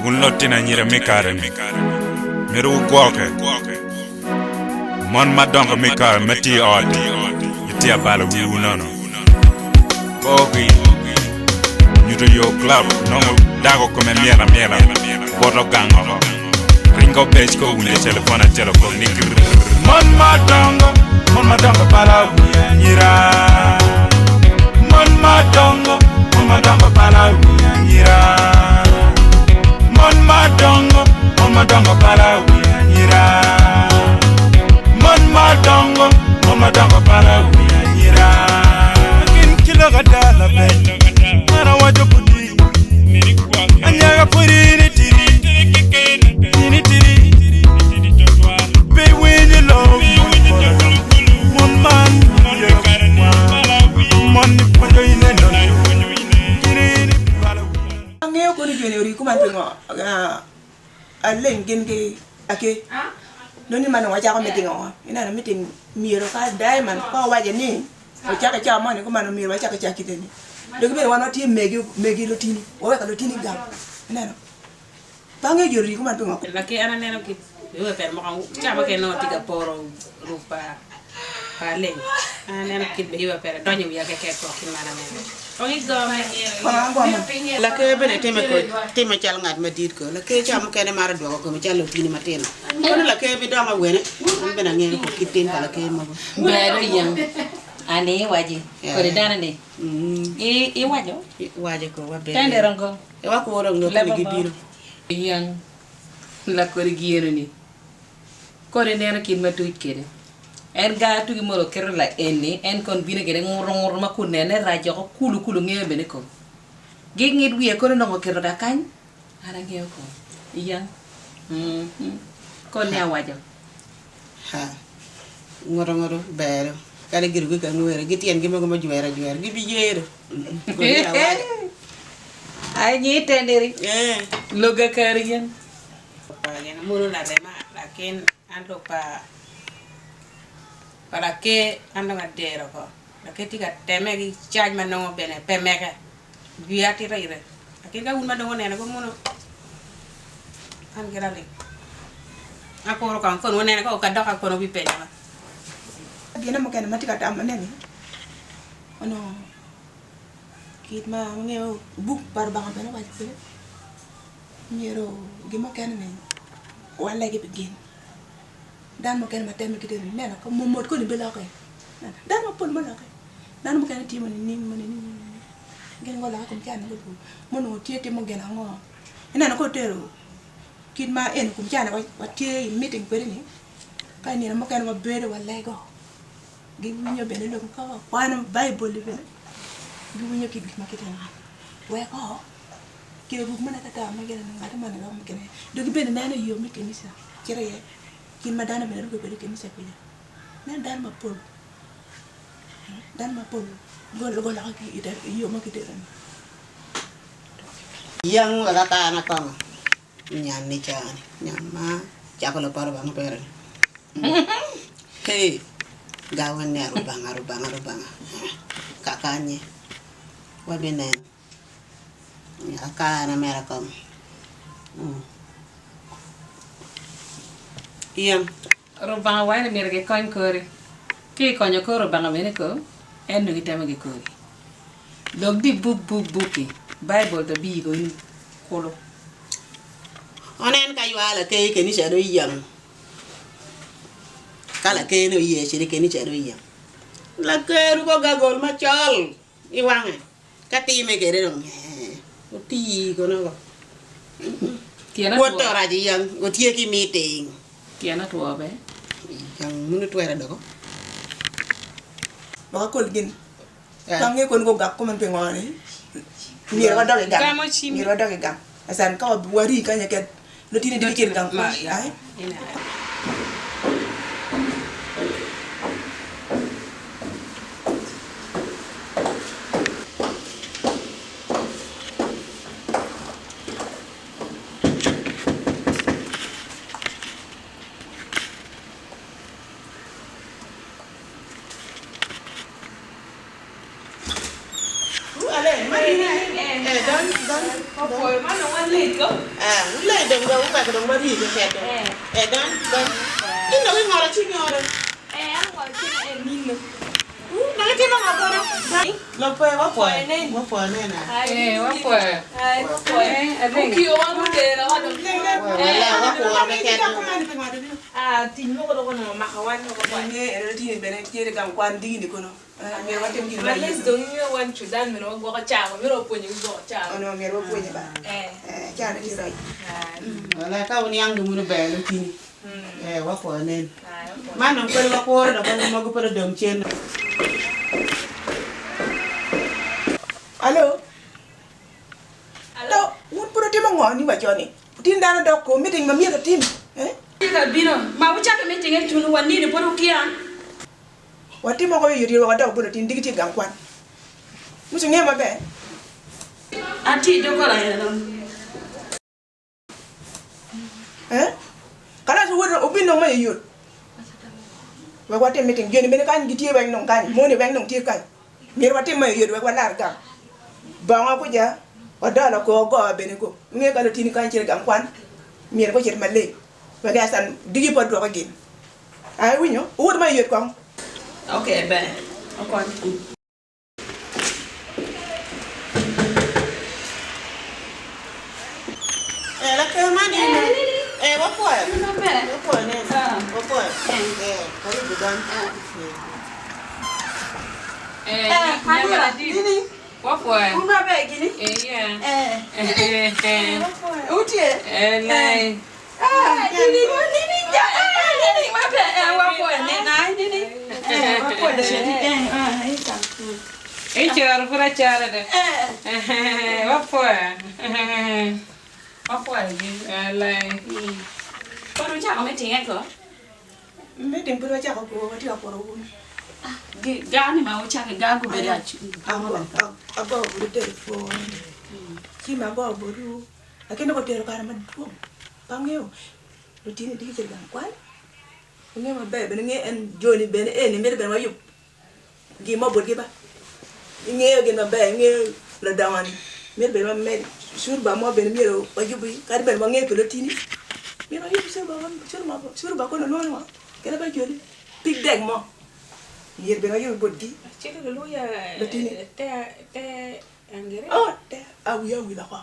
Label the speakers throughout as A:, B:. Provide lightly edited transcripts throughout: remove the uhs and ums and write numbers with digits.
A: Wun lutino anyira me kare-ni, myero wugwokke. Mon madongo me kare ma tye i ot gitye abalo wiwu nono. Korgi nyuto yo club nongo dako kome myel amyela bot ogang oko. Ringo bec ka owinjo telefon acel okok ni grrrr.
B: Mon madongo, mon madongo bala wi anyira. Mon madongo, mon madongo bala wi anyira. Mon madongo, mon madongo bala wi anyira. Mon madongo, mon madongo bala wi anyira. Gin ki lok ada laber, an awaco boti, anyaka pud in itidi, in itidi, pe iwinyo lok mon man mon ni pwonyo ineno gin in ibalo wiyi.
C: Angeyo kono joni ori kuman pingo aleng gin ki ake nongo ni man dong wacako meeting o ineno meeting myero ka diamond ka owaco ni ocako i cawa moni kuman myero wacak i cawa kite ni dong bene wan watye megi megi lutini waweko lutini gang ineno pe angeyo joni ori kuman pingo.
D: Laki an aneno ki ca mukene nongo atye ka poro ruk pa aleng an aneno kit behavior pere donyo i wiya keken kong kit ma an aneno kong igome.
E: Laker bene time time calo ngat madit ko laker ca mukene maro dwoko kome calo lutini matino kono laker bidongo awene an bene angeyo ko kit tim pa laker mogo.
F: Ber oyeng ani iwaci kodi dano ni iwaco
E: Iwaco ko wa ber
F: tende rong ko
E: Ewa kwo dong nongo
F: lebo
E: koni
F: bo
E: gibino.
F: Oyeng lakodi gino ni Kono ineno kit ma tuc kwede. En gar tugi mono oketo laeni, en kono bino kwede nguto nguto ma kun nene rac woko kulu kulu ngeyo bene ko. Gingit wiye kono nongo oketo kakany, an angeyo ko. Iya. Mm. Kono ni awaco.
E: Ha. Nguto nguto ber kadi giruki ka ngwere gi tyengi mogo ma ojwero ajwera gibiyero. Kono ni awaco.
F: Ai nyi itenderi.
E: Eh.
F: Loga kari yen.
D: Amuno larema lakin an dong pa pa laker an dong adero oko laker tye ka teme ki cac ma nongo bene pe mege jwiya atita ire lakin ka wun ma dong wuneno ki muno an gira ling akuro kong kono wuneno ka kadok kono wubipenyo wa.
C: Gine mukene ma atye ka tamone ni onongo kit ma angeyo buk pa Lubanga bene waco kwede myero gin mukene ni walegi pi gin dano mukene ma temme kite ni ineno ka mot koni bilokke dano mapol mulokke dano mukene tye ma nining ma nining gin gulokke kom caa ni gudwogo ma onongo tye timo gin ango ineno ka otero kit ma eni kom caa ni watye i meeting kwede ni ka i nino mukene wabedo walego giwinyo bene lok ka wakwano baibul bene giwinyo kit gin ma kitimo weko Kelo ruk mene ata ma gin ngat moni romo kene dok bene neno yo me kanisa cito iye kit ma dano bene ruke kwede i kanisa kwija ineno dano mapol dano mapol guloko i yo ma kitero ni.
E: Yang wek akana kongo nyan ni cani nyan ma cako lopot Rubanga pere ni hey gawa ne Rubanga Rubanga Rubanga kakanye wabineno. Akana mere kong in.
F: Rubanga waco ni myero gikony kori. Ki ikonyo kor Rubanga bene ko, en dong gitemo ki kori. Dok di buk buk buk-ki, Baibul to biyiko in kulu.
E: Onen ka ywa laker i kenica dong iyamo. Ka laker ni oye cit i kenica dong iyamo. Laker ruko gagol macol i wange. Ka time kede dong ee oti kono ko.
F: Tyene
E: Kwot
F: otwo.
E: to rac iyang otye ki meeting.
F: Tyene otwo be.
E: Yang muno twere doko.
C: Wek akol gin ka ange kono gugak kome pingo ni myero wadok i gang
D: Gamo cim.
C: myero wadok i gang acan ka warii kany keken lutini gibicito i gang
D: Ma,
C: kwan
D: ya.
C: ai.
D: Ineno.
F: Leng ko.
E: Ah, wuleng dong dong wuweko dong warii keken dong. Eh, dony, dony. In dong ingolo cingi ode.
G: Eh, an angolo cinga en nino.
E: Dong itimo ngo kono? Dony. Lok pe, wapwoyo. Wapwoyo nena.
F: Eh, wapwoyo.
G: Okiyo wan gutera wa dong.
E: Wala, wapwoyo keken.
C: Ah, tic mogo dong onongo omako wan mogo bot. Nge eno tini bene tye gang kwan digini kono. Myero watim gin
G: At least dong ingeyo wan Sudan myero wagwoko cawa, myero wapwonye ki gwoko cawa.
C: Onongo myero wapwonye ba. Cawa ne tye rac.
E: Wala, ka wuniang dong wun ber lutini. Eh, wapwoyo nen. Man dong pwod wakuro dok wa mogo pwod odong cen.
C: Alo? Alo? Wun pud wutimo ngo ni waco ni wutin dano dok ko meeting ma myero otim? Eh?
H: Tye ka bino, ma wucako meeting ecunu wa nino pwod wukiya.
C: Watimo ko yot yot wadok bot latin diki tye gang kwan. Muco ngeyo maber.
H: Atye i doggola eno.
C: Eh? Kalas wod obin dong ma yot. Wek watim meeting. Joni bene kany gitye weng dong kany. Moni weng dong tye kany. Myero watim ma yot wek walar gang. Bongo kuca wadolo kor gowa bene ko. Ngeyo ka lutini kany cito i gang kwan myero gucit maleng. Wek acan diki pe odwoki gin. Aa iwinyo? Wuwot ma iyot kong.
H: Ok ber. Okony.
E: Eh, laker man in. Eh, wapwoyo. Wapwoyo nen. Wapwoyo. Eh, karibu dony.
F: Eh, nyamara dit. Wapwoyo.
H: Un maber gini?
F: Eh, yeah.
H: Eh.
F: Eh,
H: Utye?
F: eh, nai.
H: Ah, nini, nini, ja, eh, nini, maber, eh, wapwoyo nen, ai, nini. Eh, wapwoyo ceri, eh, ah, ita.
F: Icoro pud acora de.
H: Eh.
F: Wapwoyo. Wapwoyo gi, eh, lai.
H: Pod wucako meeting ko?
C: Meeting pud wacako ko, watye ka kuro wun.
H: Gar ni ma wucako gar gubedo
C: Agoyo botwu telefon, ci ma agoyo botwu Lakini dong otero kare madwong pe angeyo lutini tye ki gang kwan inge maber bene inge en joni bene eni mito bene wayub gin mo botgi ba ingeyo gin maber ingeyo ladongo ni mito bene wamed curuba mo bene myero wayubi kadi bed wangeyo pi lutini myero wayub curuba kono nongo wa kadi ba joni pig dek mo myero bene wayub botgi lutini awiya owil oko.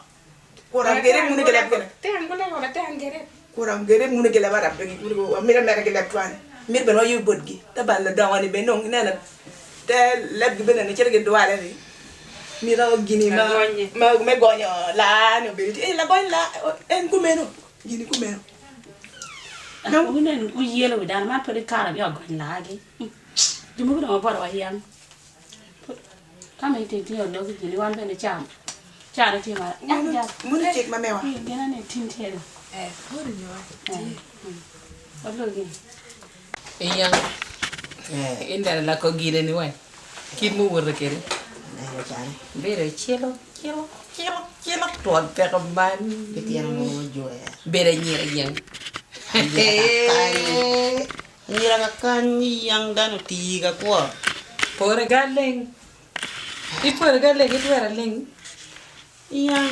C: Kurangere munu gi leb arab wamito mere gi leb cwan mito bene wayub botgi te bal ludongo ni bene dong ineno te lebgi bene ni cito gidwale ni mito gini me gonyo laa ni obedo tye lagony laa en kumeno gini kumeno.
H: Wunen wuyelo wi dano man pud ikare me ogony laagi jo mogo dong obolo wa yang. Ka ma itye tye oloki gini wan bene cam caro tye ma
C: Munu cik ma mewa.
H: Gin ane tin tye do.
C: Eh, munu nyo tye.
H: Oloki.
F: Iyang ineno lako gine ni wai kit muwoto kede bedo cilo cilo cilo cilo twon peko man bedo anyira yang
E: Anyira ka kany yang dano otii ka kwo.
F: Pore ga leng. Ipore ga leng itwero ling.
E: Yang.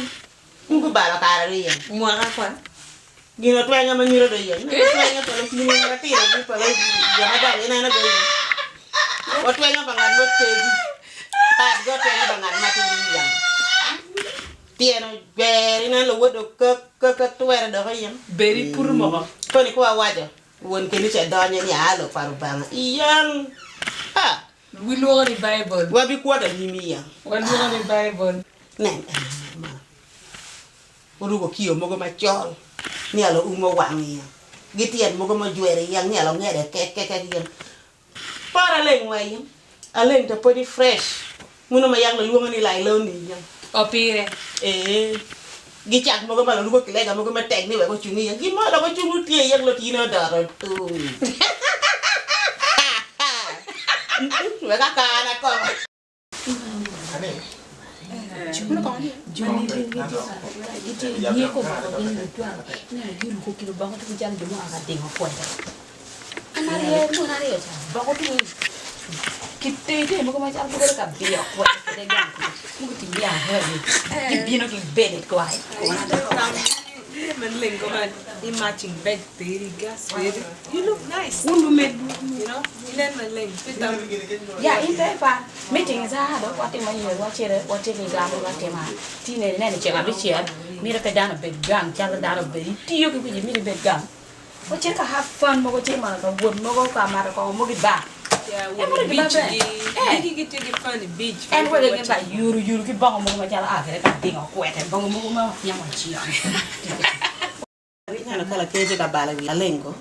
E: Un gubalo kare ri yang.
F: Mwaka kwa.
E: Gin otwenga ma nyuto do yang. Otwenga pa lutini matino gi pa jo madongo ineno go yang. Otwenga pa ngat motegi. Pat gi otwenga pa ngat matidi yang. Tyeno ber ineno luwodo kak kak kak twere doko yang.
F: Bed iputo moko.
E: Koni kwa waco. Won Kenica donyo ni alo pa Rubanga i yang. Ha!
F: Wilwongo ni Baibul.
E: Wabikwoto anyim i yang.
F: Walwongo ni Baibul.
E: Nen en ngat ma oruko kiyo mogo macol ni alo umo wang i yang, ki tyen mogo ma ojwero i yang ni alo ngede kek kek i yang. Pora aleng wa i yang. Aleng to podi fresh. Muno ma yak lulwongo ni lailoni i yang.
F: Opire.
E: Ee. Gi cak mogo ma luruko kilega mogo matek ni wek ocung i yang. Gin mo dok ocung tye i yang lotine odoto tung. Wek akana kong.
H: Mugo ti ya heavy. Gibino ki bedo kwai.
G: I matching bed peri, gas peri. You look nice. You know, inen maleng.
H: Ya in pe pa meeting is a do watimo ye wacere watimo gamo watimo tine nene ceng abicel mito pe dano obed gang calo dano obed itiyo ki wici mito ibed gang wacit ka have fun mogo ci mono ka wot mogo ka mato kongo mogo i bar
G: Yeah,
H: en mono gima
G: beach
H: ber
G: gi.
H: eh
G: Gigi gitye ki fun i beach.
H: en weko gin ba yuru yuru ki bongo mogo macalo a kede ka dingo kwete bongo mogo ma yam waciyo.
E: Ineno ka laker tye ka balo wi alengo,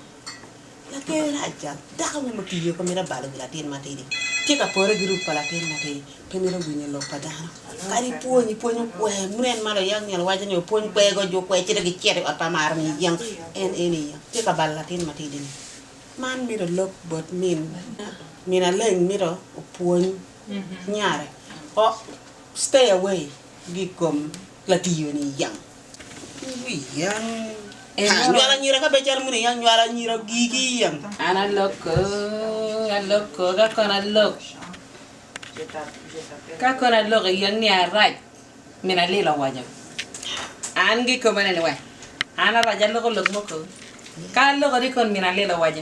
E: laker rac jal, dako mo mutiyo pe mito balo wi latin matidi, tye ka pore ki ruk pa latin matidi, pe mito winyo lok pa dano. Kadi ipwony, ipwonyo kwer, munen ma luyak nyen waco ni opwony kwer go jo kwer cito gicito i ot pa maro ni yang, en eni yang, tye ka balo latin matidi ni. Man mito lok bot min, min aleng mito opwony nyare, o stay away gi i kom latiyo ni yang. Nywalo anyira ka pe calo muni yang nywalo anyira gigi yang.
F: An aloko, aloko ka kono alok, ka kono aloko yang ni arac min alilo owaco. An gikoma ni wa, an arac aloko lok moko, ka aloko ni kono min alilo owaco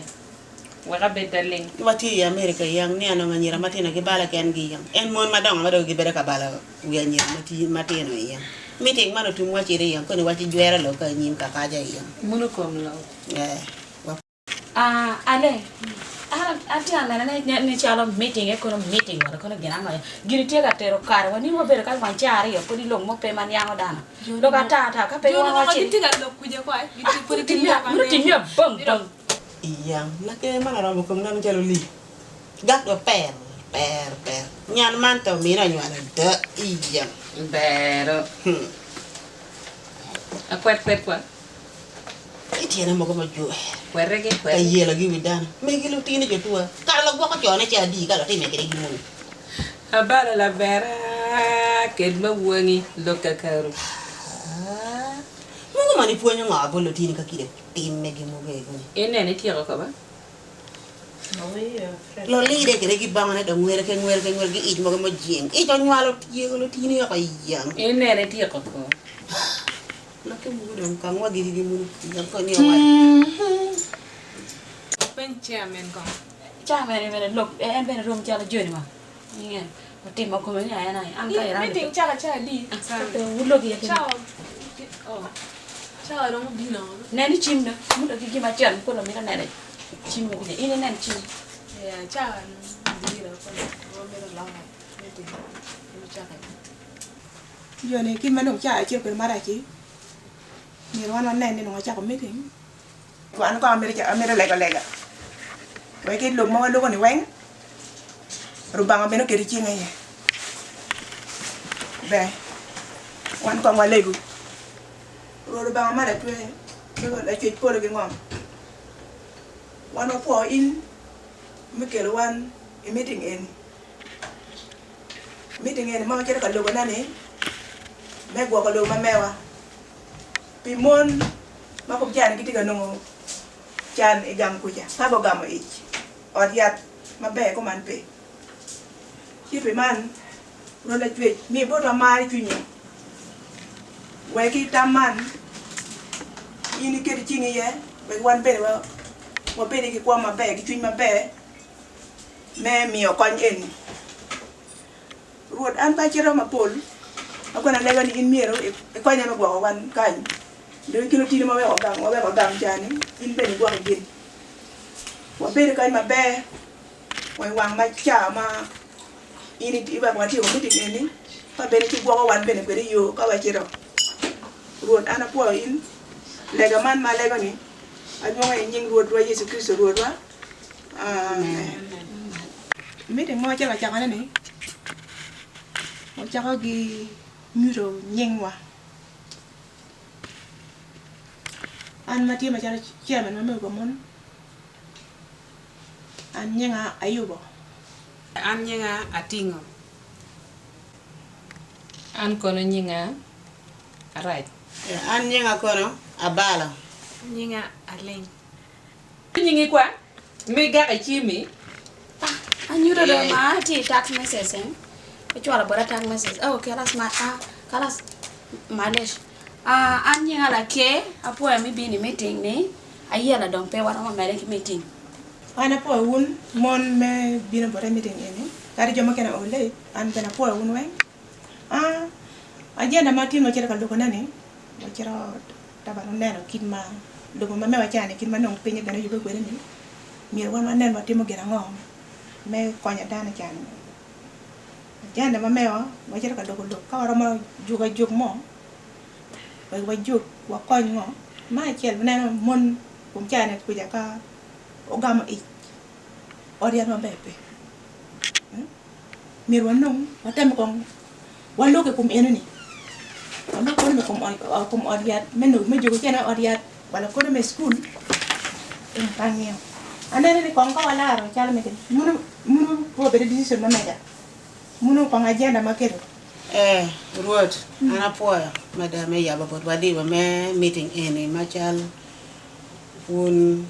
F: wek abed aling.
E: Watye i America yang ni anongo anyira matino gibalo kengi yang en mon madongo ma dong gibedo ka balo wi anyira matino i yang. Meeting man otum wa cito i yang koni waci jwero lok ka anyim ka kaca i yang.
F: Muno kom lok.
E: Eh, wa.
H: Ah, ale, an atye ka nene ni calo meeting e kono meeting wala kono gin ango gini tye ka tero kare wa ni wabedo kany wang ca aryo pud i lok mo pe ma niango dano lok ata ata ka pe
G: Jo
H: wan
G: onongo
H: wacit
G: gitye ka lok kwija kwa, gitye pud
H: ah,
G: gitye lok
H: muno timmi abang bang.
E: I yang laker man oromo kom neno calo lim gak dong per per per nyan man to mine onywalo ada i yang.
F: Bero. Akwet kwet kwa.
E: Ki tyene mogo ma jwer.
F: Kwete ki
E: Ka
F: kwete.
E: yelo gi wi dano. Megi lutini jo tuwa. Kara lagwoko cone ca adi ka latime kede gi munu.
F: Abalo labera ked ma wangi lok kakaru.
E: Mogo man ipwonyo ngo bot lutini ka kide timme gi mogo ego ni.
F: Ineno ityeko ko ba?
E: Lolide kede gi bongone dong ngwere ke ngwere ke ngwere gi ic mogo mujing. Ic onywalo tyeko lutini oko yang.
F: Ineno ityeko ko.
E: Lokke mogo dong kong wagigi gi munu yang kong ni owaco.
G: Penj chairman kong.
H: Chairman bene lok en bene rom calo joni wa. Inge otimo kome ni en aye an ka irano.
G: Meeting cako ca adi?
H: Wulok iye kene.
G: Cawa oh cawa romo bino.
H: Nen i cim na mudo ki gima cel kono mito neno cim mo kuca in inen cim.
G: Yeah cawa biro kono wamito loko meeting cake.
C: Joni kit ma dong cawa acito kwede marac-ci myero wan wanen ni dong wacako meeting. An kong amito lego lega wek ki lok ma waloko ni weng Rubanga bene oket cinge iye. Ber, wan kong walegu. Rwot Lubanga ma latwe, lacwec polo ki ngom, wan wapwo in me kelo wan i meeting eni. Meeting eni ma wacito ka lobone ni me gwoko lobo ma mewa. Pi mon ma kong cani gitye ka nongo can i gang kuca ka gugamo ic, ot yat maber kuman pe. Ci pi man, Rwot Lacwec mi botwa mar i cwinyi, wek ki tam man in iket cingi iye wek wan bene wabed ki kwo maber ki cwiny maber me miyo kony eni. Rwot, an pe acito mapol, ma kono alego ni in myero ikonya me gwoko wan kany, dong i kin otini ma waweko gang ca-ni, in bene igwoki gin. Wabedo kany maber wa i wang ma ca ma in iweko watyeko meeting eni, ka bene ci gwoko wan bene kwede i yo ka wacito. Rwot, an apwoyo in, lega man ma alego-ni, anwongo i nying Rwotwa Yecu Kricito Rwotwa. Amen. Meeting ma wacito ka cakone-ni, wacako ki nyuto nyingwa. An ma tye macalo chairman ma mego pa mon, an nyinga Ayubo.
D: An nyinga Atingo.
F: An kono nyinga Arac.
E: An nyinga kono Abalo.
G: Nyinga Aleng.
F: Nyingi kwa? Mi gak icimi.
H: Anyuto do ma atye i text message. Ocwalo bota text message oh kalas ma ah kalas malesh ah an nyinga Laker apwoyo me bino i meeting ni ayela dong pe waromo mede ki meeting.
C: An apwoyo wun mon me bino bota i meeting eni kadi jo mukene o late an bene apwoyo wun weng ah agenda ma tin wacito ka lubo ne ni wacito tabano neno kit ma lobo ma mewa ca ni kit ma nongo pinye bene oyube kwede ni myero wan wanen watimo gin ango me konyo dano can Agenda ma mewa wacito ka lubo lok ka waromo juko ajuk mo wek wajuk wakony ngo me acel waneno mon kom caa ni kwica ka ogamo ic ot yat maber pe myero wanong watemo kong walok i kom enoni walok kono i kom ot yat me juko cene i ot yat wala kono me cukul pe angeyo aneno ni kong ka walaro calo mege muno pe obedo decision ma mega muno kong agenda ma aketo.
E: Ee, Rwot, an apwoyo mada me yabo botwa diwa me meeting eni macal wun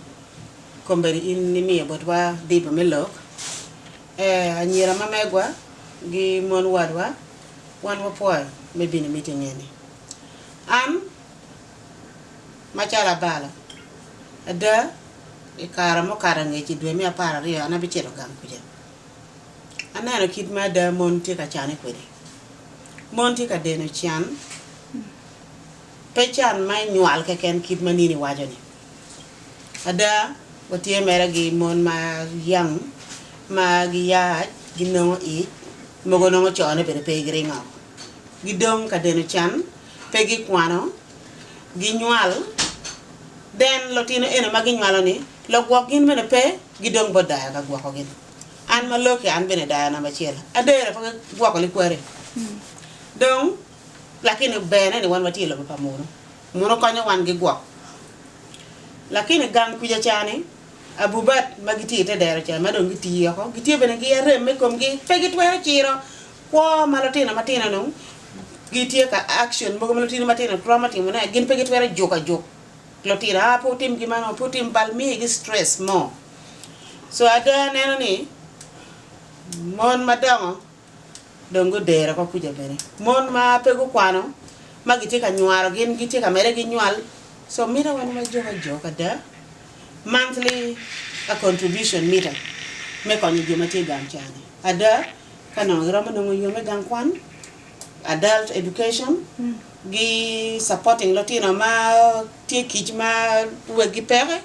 E: kombeddi in imiyo botwa dibo me lok. Ee, anyira ma megwa gi mon wadwa, wan wapwoyo me bino i meeting eni. An macalo abalo, ada i kare mukato angec i dwe me 12 an abicito gang kuca. Aneno kit ma ada mon tye ka cane kwede. Mon tye ka deno can, pe can ma inywal keken kit ma nini waco-ni. Ada, watye mere ki mon ma yang ma giyac ginongo ic, mogo nongo cone bene pe giringo. Gidong ka deno can, pe gikwano, ginywal, then lutino eni ma ginywalo-ni lugwok gin bene pe, gidong bot daya ka gwoko gin. An ma loki an bene daya namba acel, adera pe gigwoko likwari. Dong, lakini berne ni wan watye i lobo pa munu. Munu konyo wan gigwok. Lakini gang kwica ca-ni, abubat ma gitye i te dero ca ma dong gitiyo oko, gitye bene ki arem me komgi, pe gitwero ciro kwo ma lutino matino dong gitye ka action mogo ma lutino matino romo timone, gin pe gitwero juko ajuk lutino, aa pe wutim gin man, pe wutim bal, miyogi stress mo. So ada aneno ni mon madongo dong gudere oko kuca bene. Mon ma pe gukwano ma gitye ka nywaro gin gitye ka medde ki nywal so mito wan wajuk ajuk ada monthly a contribution mita me konyo jo ma tye gang ca-ni. Ada ka nongo giromo nongo yo me gang kwan, adult education gi supporting lutino ma tye kic ma weggi peke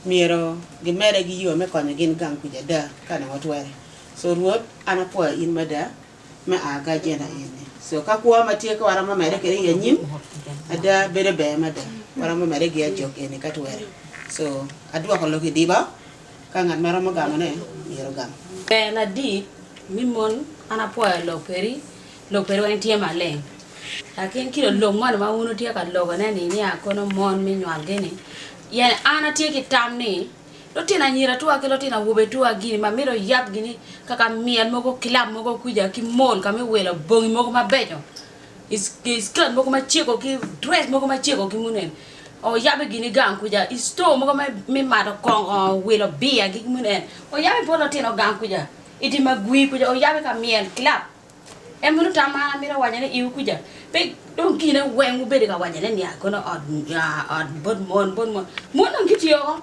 E: myero gimedde ki yo me konyo gin gang kuca ada ka nongo twere. So Rwot, an apwoyo in mada me a ki agenda eni. So ka kwo ma tye ka waromo mede kwede i anyim, ada bedo ber mada. Waromo mede ki ajok eni ka twere. So adwoko lok i diba, ka ngat ma romo gamo ne myero ogam.
H: Ber ladit mi mon, an apwoyo lok peri, lok peri weng tye maleng. Lakin kit lok moni ma wun wutye ka loko ne ni nia kono mon me nywal gi ni, yen an atye ki tam ni Lutino anyira tua ki lutino awobe tua gini ma mito yab gini kaka myel mogo kilab mogo kuca ki mall ka me wilo bongi mogo mabeco skirt mogo macego ki dress mogo macego ki munu eni oyabe gini gang kuca i store mogo me mato kongo wilo beer gi munu eni oyabe bot lutino gang kuca i dye magwir kuca oyabe ka myel kilab. En mono tam ma an amito wacone iwu kuca, pe dong kine weng wubedo ka wacone ni akono ot ot bot mon bot mon. Mon dong gitiyo oko.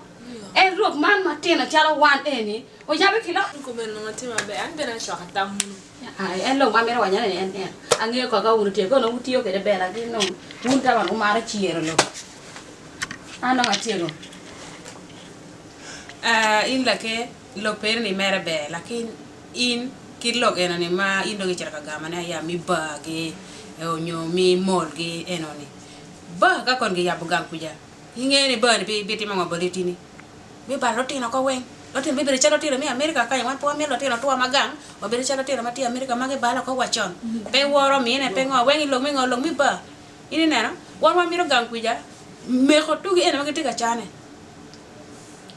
H: En rok man matino calo wan eni oyabe ki lok.
G: Kome onongo tye maber, an bene acwako tam munu.
H: Ai, en lok ma amito wacone ni en en. Angeyo kaka wun wutye, kono wutiyo kwede ber lakin nongo wun taban wumaro ciro lok. An dong atyeko.
D: Ah, in lake, lok peri ni mere ber, lakin In kit lok eno ni ma in dong icito ka gamo ne aya mi bar gi onyo mi mall gi eno ni bar ka kon giyabo gang kuca ingeyo ni bar ni bitimo ngo bot litini bibalo lutino oko weng lutino bibedo calo lutino me America kany wan pe wamito lutino twa ma gang wabedo calo lutino ma tye i America ma gibalo oko wa con pe woro mine pe ngo weng ilok me ngo lok me bar in ineno wan wamito gang kuca meko tugi eni ma gitye ka cane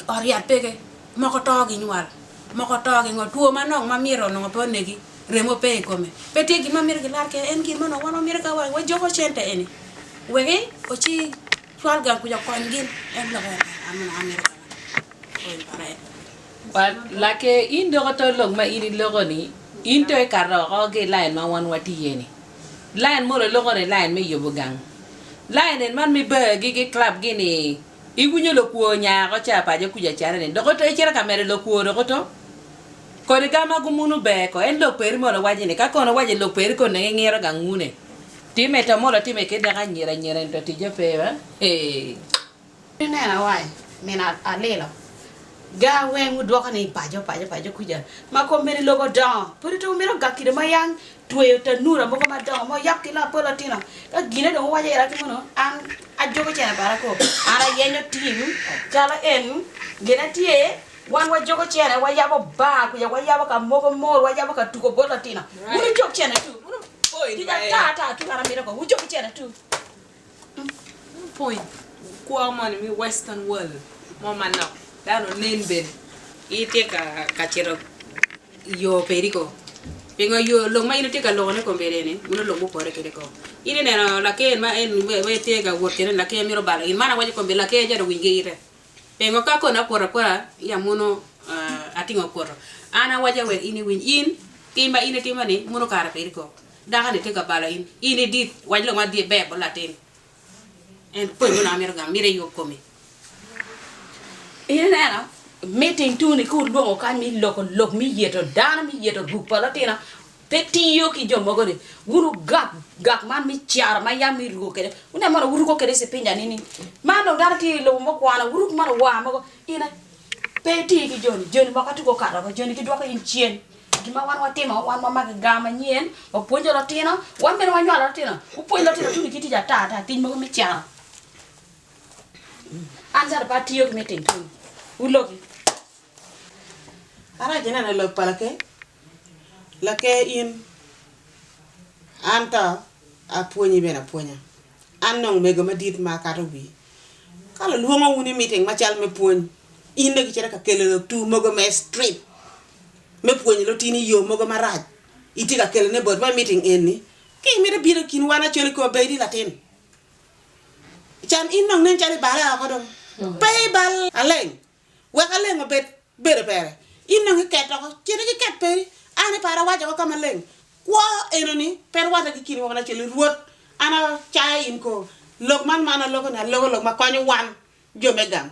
D: ot yat peke moko to ginywal. Moko to gingo two manok ma myero onongo pe onegi, remo pe i kome. Pe tye gin ma myero gilar kene, en gin ma onongo wan wamito ka wajoko cente eni wek oci cwal gang kuca okony gin. En lok ene an onongo amito ka oyo para en.
F: Lake in doko to lok ma in iloko ni. In to ikato oko ki i lain ma wan watye iye-ni. Lain mono iloko ni lain me yubo gang. Lain en man me bar-gi ki club-gi-ni, iwinyo lokwo nya oko ca paco kuca calo-ni, dok oto icito ka medo lokwo dok oto. Kodi ga ma gumuno ber ko, en lok peri mono waco ni, ka kono owaco lok peri kono nongo ingiro gang ngune. Time to mono time ki dako anyira anyira ni to ticce pe ba? Hee.
H: Ineno wai min alilo ga weng wudwoko ni paco paco paco kuca ma kombeddi lobo odongo pud to wumito gak kidi ma yang tweyo tanura mogo madongo ma oyab ki lapol atino ka gine dong wuwaco ira ki mono an ajuko cene bara ko an ayenyo tim calo en gine tye wan wajuko cene wayabo bar kuca wayabo ka mogo mor wayabo ka tuko bot latino wun wujuk cene tu tic ata ata tu an amito ko wujuk cene tu.
G: Point kwo moni me western world mo manok dano onen bene.
D: Itye ka cito yo peri ko. Pingo yo lok ma in itye ka loko ne kombeddi eni muno lok mupore kede ko. In ineno laker ma en tye ka wot kede ni laker mito balo in man awaco kombeddi laker cito owiny ki ite. Pingo ka kono apoto apota ya muno atingo poto an awaco wek in iwiny in tim ma in itimo ni muno kare peri ko. Dako ni tye ka balo in. In idit, wac lok ma ber bot latin. En pwony mono amito gamo, mito iyub komi.
H: Ineno, meeting tuni ka wulwongo kany me loko lok me yeto dano, me yeto ruk pa lutino, pe tiyo ki jo mogo ni wun wugak gak man me caro ma yam iruko kwede. Wuneno mono wuruko kwede cipinja nining? Man dong dano tye i lobo mukwano, wuruk mono war mogo. Ine, pe iti ki joni, joni moka tuko okato woko, joni gidwoko in cen. Gin ma wan watimo, wan wamako i gang manyen, wapwonyo lutino, wan bene wanywalo lutino, wupwony lutino tuni ki tic ata ata, tic mogo me caro. An calo pe atiyo ki meeting tuni, wuloki.
E: Arac ineno lok pa laker? Laker in, an to apwonyi bene apwonya. An nong mego madit ma akato wii. Ka lulwongo wun i meeting macal me pwony, in dong icito ka kelo lok tur mogo me street me pwonyo lutini i yo mogo marac, itye ka kelone botwa i meeting eni, ka imito bino i kin wan actually kong bedi latin. Can in dong nen calo ibale oko dong. Pe ibal aleng. Wek aleng obed bedo pere. In dong iket oko, cit ki ket peri. An i par awaco oko ka maleng, kwo enoni pe rwatte ki kin wa actually Rwot an acayo in ko lok man ma an aloko ni aloko lok ma konyo wan jo me gang.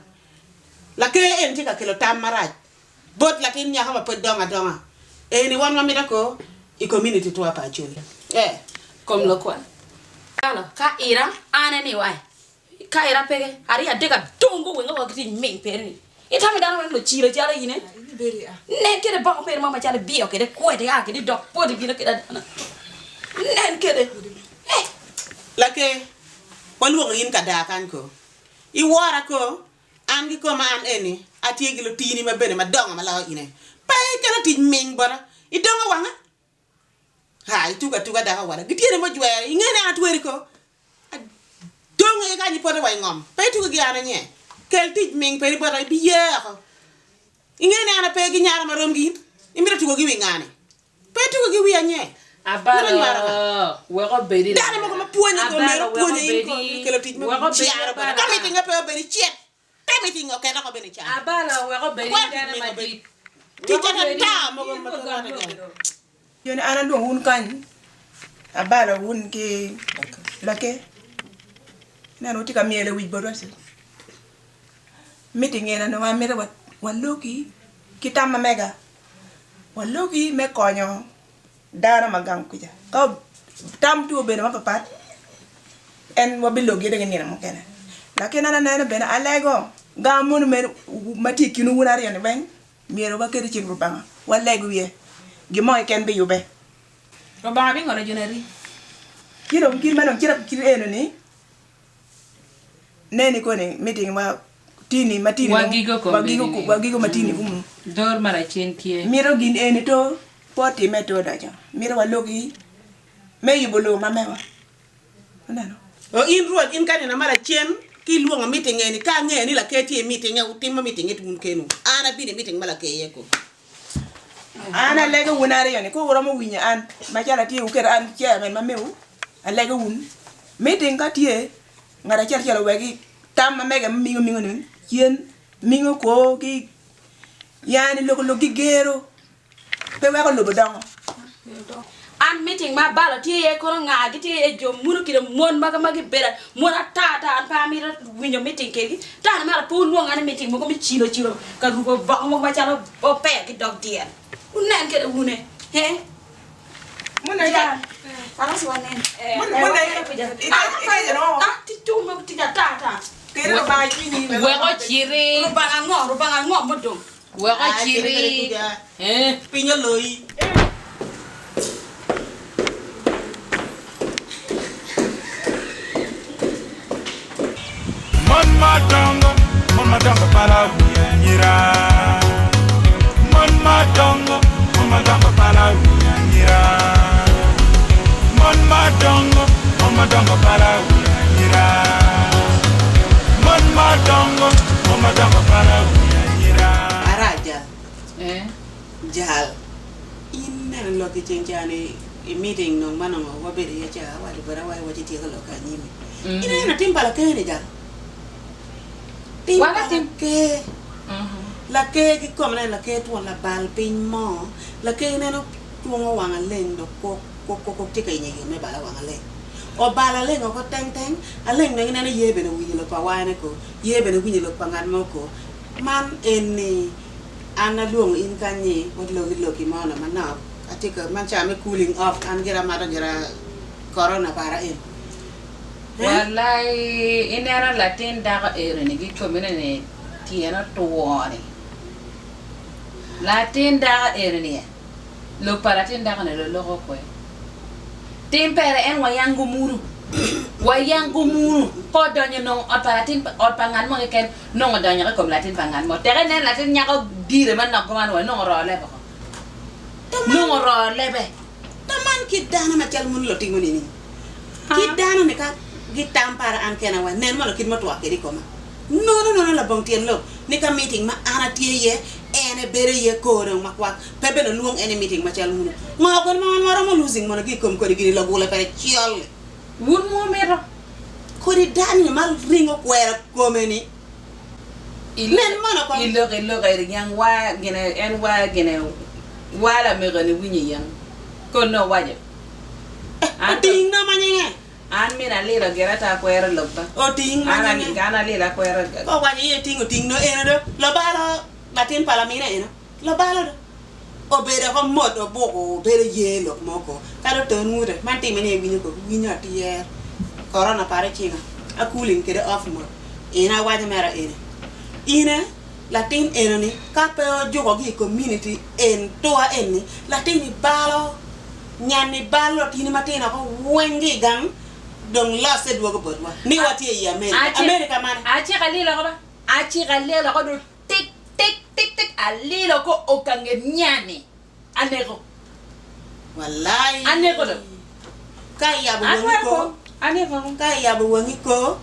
E: Laker eni tye ka kelo tam marac bot latin nyako ma pwod dongo adonga eni wan wamito ko i community twa pa Acholi. Eh.
H: Kom lokwa. Alo, ka ira, an eni wai. Ka ira peke, ariya adek adongo weng oko ki tic ming peri ni. Itamo dano weng lucilo calo in eh? Nen kede bongo peri mo macalo ibiyo kede kwede a kede idok poti bino kede adana. Nen kede. Eh!
E: Laker, walwongo in ka daa kany ko. Iwora ko, an kikoma an eni atye ki lutini ma bene madongo ma loyo ine. Pe ikelo tic ming bota, idongo wanga? Ha, itugo atuga dako wada. Gityene mo jwere, inge ni an atweri ko. Adongo i kany ipoto wa i ngom. Pe itugo ki an anye. Kel tic ming peri bota, ibiye oko. Inge ni an ape ki nyara marom ki in? Imito tugo ki wi nga ni? Pe tugo ki wiya nye.
F: Abalo, wek obedi
E: Dano mogo ma pwonye ko myero opwonye in ko kelo tic me caro bene. Ka mitinge pe obedi cet, pe mitinge oket oko bene caro.
F: Abalo, wek obedi dano madit.
E: Tic ata mogo ma pe rwatte kede.
C: Joni an alwongo wun kany, abalo wun ki lake, ineno wutye ka myelo wic botwa ci. Miting eni onongo amito waloki ki tam ma mega. Waloki me konyo dano ma gang kuca. Ka tam tye obedo mapapat, en wabilogi dong i nino mukene. Lakin an aneno bene alego gang moni ma tye i kinwu wun aryoni weng myero waket i cing Rubanga, waleg wiye, gin mo keken biyubbe.
D: Rubanga bingolo joni ari.
C: Ci dong kit ma dong cito kit eno-ni, Neni koni meeting wa tini ma tini
F: Wagigo
C: wagigo
F: kombeddi ni.
C: wagigo ma tini kumu.
F: Dor ma lacen tye.
C: Mito gin eni to pe otime to odoco. Mito waloki me yubo lobo ma mewa. Ineno?
E: O in Rwot, in ka nino ma lacen ki ilwongo meeting eni, ka angeyo ni laker tye i meetinge, wutimo meetinge wun kenwu. An abino i meeting ma laker iye ko.
C: An alego wun aryoni, ka wuromo winyo an macalo atye wuketo an chairman ma mewu, alego wun meeting ka tye ngat acel acel owek tam ma mege ma mingo mingo ni cen mingo kor ki yani loko lok ki gero pe weko lobo dongo.
H: An meeting ma abalo tye iye kono nga gitye iye jo muno kede mon ma ma gibedo mon ata ata an pe amito winyo meeting kedgi tana mara pe wulwonga ni meeting mogo me cilo cilo ka ruko bongo mogo macalo opeya ki dog dyel wunen kede wune he
C: Muna
H: Arosi wanen
C: Muna
H: ah tic tung mogo tic ata ata
F: Wek ociti.
H: Rubanga ngo rubanga ngo mudong
F: Wek ociti. Eh.
E: Piny oloyi.
A: Mon madongo, mon madongo pala wi anyira. Mon madongo, mon madongo pala wi anyira. Mon madongo, mon madongo pala wi anyira. Mon madongo, mon madongo pala wi anyira.
E: Arac jal.
F: Eh.
E: Jal, in neno lok i ceng ca ni i meeting nong ma nongo wabedo iye ca awaco bota wa iwaci tye ka lok ki anyimi. In ineno tim pa laker ni jal? Tim
F: Wan
E: pa
F: atim.
E: laker. Laker kikome neno laker twon labal piny mo, laker neno twongo wang aleng dok kok kok kok kok tye ka yenyo yo me balo wang aleng. Obalo aleng oko teng teng, aleng dong ineno ye bene owinyo lok pa wane ko, ye bene owinyo lok pa ngat mo ko. Man eni an alwongo in kany ni waloki loki mo no manok, atye ka man ca me cooling off an gira amato gira corona para eni.
F: Walai ineno latin dako eno ni gikomine ni tyene otwo ni latin dako eno ni lok pa latin dako ni loloko kwe tim pere en wayango munu wayango munu ka odonyo nongo ot pa latin ot pa ngat mo keken nongo odonyo ki kom latin pa ngat mo teke inen latin nyako dire manok kuman wa nongo oro lebe oko nongo oro lebe.
E: To man kit dano macal munu lotimo nining? Kit dano ni ka gitam para an kena wa nen mono kit ma otwak kede i koma. Nono nono labong tyen lok ni ka meeting ma an atye iye en ebedo iye kor dong makwak pe bene olwong en i meeting macal munu. Ngo kono ma wan waromo losing mono ki i kom kodi gini lagule pere col-li?
F: Wun mu wumito.
E: Kodi dano ni ma ringo kwero kome ni nen mono kong.
F: I lok i lok eri yang wa gine en wa gine wa lamego ni winyo yang kon nongo waco.
E: Oting no ma nyinge.
F: An min alilo gira ta akwero lok ba.
E: Oting ma nyinge.
F: An alilo akwero.
E: Ka owaco iye ting oting no eno do lobalo latin pa lamine eno lobalo do obedo oko mot obuko obedo ye lok mo ko ka do ton ngute man time ni ewinyo ko winyo atyer corona pare cinga a cooling kede off mot ina awaco mera eni ine latin eno ni ka pe ojuko gi i community en tua eni latin ni balo Nyan-ni bal lotini matino oko weng ki i gang dong losse dwogo botwa ni watye i Amerika. Amerika mane?
F: Aciko alilo oko ba. Aciko alilo oko dong tik tik tik tik alilo oko okanget nyan-ni aneko.
E: Walai.
F: Aneko dong.
E: Ka iyabo wangi ko.
F: Aneko oko.
E: Ka iyabo wangi ko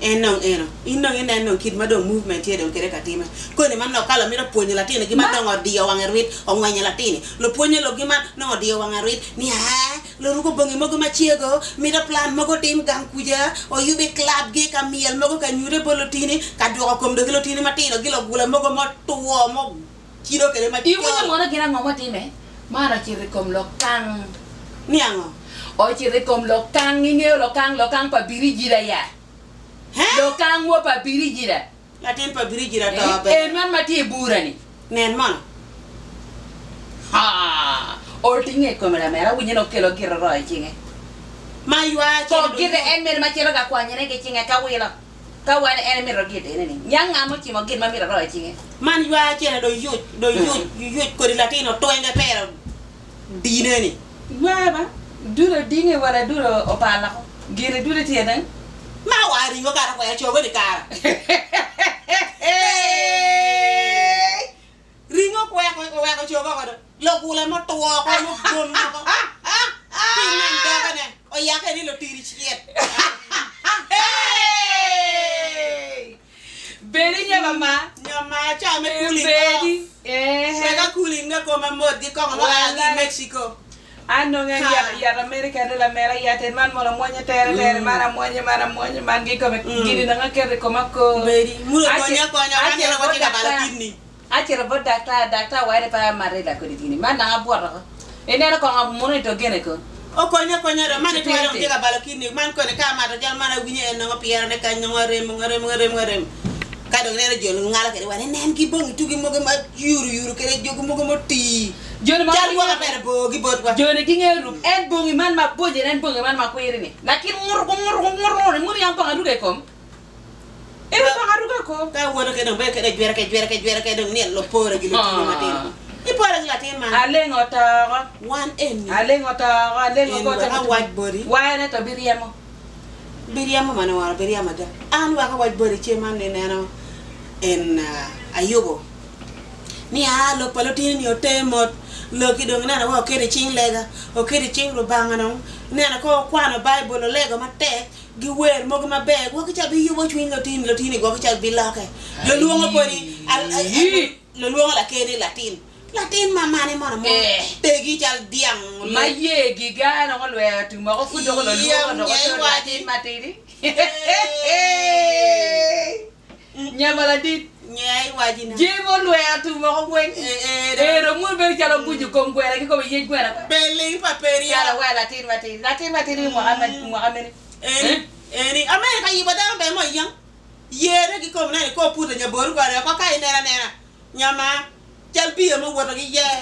E: en dong eno. In dong inen dong kit ma dong movement tye dong kede ka time. Koni man dong ka lamito pwonyo latini gi ma dong odiyo wange rwit ongwenyo latini. Lupwonye lok gi ma nongo odiyo wange rwit ni aa luruko bongi mogo macego mito plan mogo otim gang kuca oyubi club gi ka myel mogo ka nyute bot lutini ka dwoko kom dong ki lutini matino gi lugule mogo motwo mo cido kede macol.
F: Iwinyo mono gin ango mutime? Man ocito i kom lokang.
E: Ni ango?
F: Ocito i kom lokang, ingeyo lokang, lokang pa Birijida ya. Lokang wo pa Birijida.
E: Latin pa Birijida to ber.
F: En man ma tye i bura-ni.
E: Nen mono.
F: Ha! Otinge i kome lamera, awinyo ni okelo gire oro i cinge.
E: Ma ywa
F: Ko
E: cito
F: gire en mene ma cito ka kwanyone ki cinge ka wilo. Ka wan en emito git ene ni, nyang nga mucimo gin ma mito oro i cinge?
E: Man ywa cene do yuc, do yuc, yuc kodi latin otwenge pero dine ni.
F: Ywa ba, dudo dinge wala dudo opalako, gire dudo tyene.
E: Ma wa ringo kara kwero cogo ni kara. Ringo kweko oweko cogo oko do. Logule mutwo oko mugom oko. Ki nen doge ne oyake ni lotiri cet.
F: Bedi nyama ma.
E: Nyama ca me cooling off.
F: Bedi.
E: Wek a cooling ne koma mot gi kongo ma oa ki i Mexico.
F: An nongo en yat America ni lamera yat en man mono amwonye tere tere man amwonye man amwonye man gi kome gini dong aketo i koma kor.
E: Bedi. Muno konye akonya wan yene watye ka balo kidney.
F: Acito bot daktar, daktar waco ni pe amate lakodi gini man dong abwot oko. Ineno kongo muno ni to gene ko.
E: Okonyo akonya do man itwero dong tye ka balo kidney man kone ka amato cal man awinyo en nongo pyere ne kany nongo aremo aremo aremo aremo ka dong ineno joni ngalo kede wa ni nen ki bongi tugi mogo ma yuru yuru kede jogi mogo mutii
F: Joni ma
E: cal gwoka mere bor gi botwa.
F: Joni gingeyo ruk en bongi man ma boco en bongi man ma kwiri ni lakin ngurgu ngurgu ngurgu ni muno yam bongi aruka i kom Ento bongo aruka ko.
E: Ka awoto kede dong bedo kede jwera ke jwera ke jwera ke dong nino lopore gi lutino matino. Ipore ki latin man.
F: Alengo otoko.
E: Wan eni.
F: Alengo otoko, alengo
E: En
F: ko
E: wek awac boti.
F: Wayane to biryemo.
E: Biryemo mane woro biryemo ada. An wek awac boti cen man ni neno en ayubo ni aa lok pa lutini ni oter mot loki dong ineno wa oketo i cing lega oketo i cing Rubanga dong ineno ka okwano Baibul olego matek Giwer mogo maber, gwoki ca biyubo cwiny lotini, lotini gwoki ca biloke. Lolwongo podi, lolwongo laker ni latin. Latin ma mane mono mo tegi cal dyang.
F: Ma ye giga dok olwero tum woko pud dok lolwongo dok oto latin matidi. Nyama ladit. Jemo olwero tum woko weng. Ero munu bedo calo bucu kom gwena ki kome yec gwena. Calo wa latin matidi. Latin matidi me mwaka mene?
E: Eni, eni, Amerika yibo dano bene mo iyang. Yere ki kome neno ko puto nyaboru kore oko ka ineno anena. Nyama, cal biyo mo woto ki yer.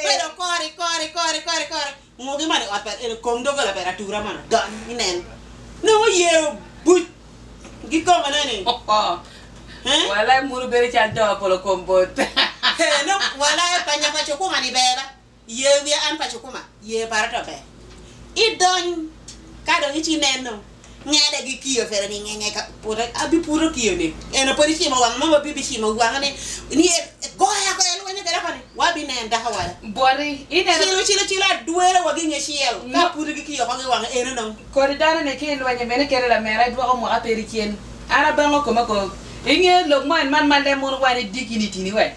E: Bedo kore, kore, kore, kore, kore. Ngugi man i ot pa eni kom dogola ber atura man odony inen nongo yero buc gikome ne ni eh?
F: Walai muno bedo cal doo polo kom bot.
E: He no walai pa nya pa cukuma ni ber ba ye wiya an pa cukuma ye para to ber idony ka dong ici neno Ngede gi kiyo fere ni nge nge ka pute abi puto kiyo ni eno pod icimo wang mo bi bicimo wange ni ni goya agoya lwenyo kede koni wa bi nen dako wada
F: Bwoti ineno
E: cilo cilo cilo adwero wa gi nge cel ka puto gi kiyo oko gi wange eno dong.
F: Kodi dano ni ki ilwenyo bene kede lamera idwoko mwaka peri cen an abango koma ko inge lok mo en man ma lem mono wa ni dignity ni we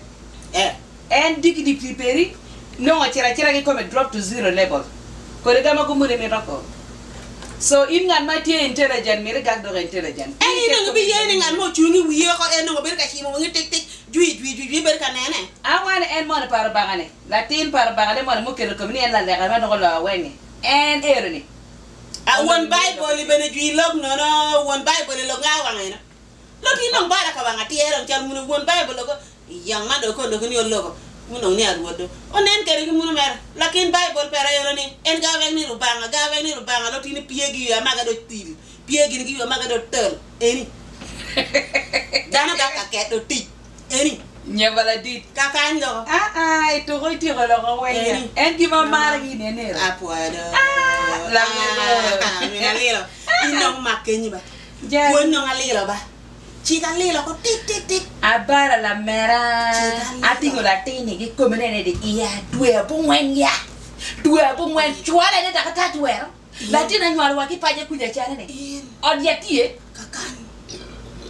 E: Eh.
F: En dignity peri nongo acito acita ki kome drop to zero level kodi gama gumuni mito ko so in ngat ma tye intelligent mito igak doko intelligent.
E: En in nongo ibiye ni ngat mo ocung i wiye oko en nongo bedo ka cimo wangi tik tik jwi jwi jwi jwi bedo ka nene.
F: Awane en mono paro bangane latin paro bangane mono muketo komi ni en laleka ma dok oloo wenge en ero ni.
E: A won Baibul i bene jwi lok nono won Baibul i lok nga wange no. Lok in dong bala ka wang atyer dong cal muno won Baibul loko yang man dong kono ni oloko munong ni arwot do onen kede ki muno mere lakin Baibul pera eno ni en ga weng ni Rubanga ga weng ni Rubanga lo tini pye gi ywe amaga do til pye gini gi ywe amaga do tol eni dano ga ka ket do tic eni
F: Nyeba ladit.
E: Kakany loko.
F: Ah ah ituko ityeko loko weng ya.
E: Eni.
F: En gima maro gi ine nero.
E: Apwoyo do.
F: Ah lamego.
E: Ah min alilo in dong mak kenyi ba. Pwony nongo alilo ba. Cik alilo ko tik tik tik.
F: Abara lamera atingo latini ki kome nene di iya dwe abongwen ya dwe abongwen cwale ne dok ata twero latin anywalo wa ki paco kuca cale ni ot yat tye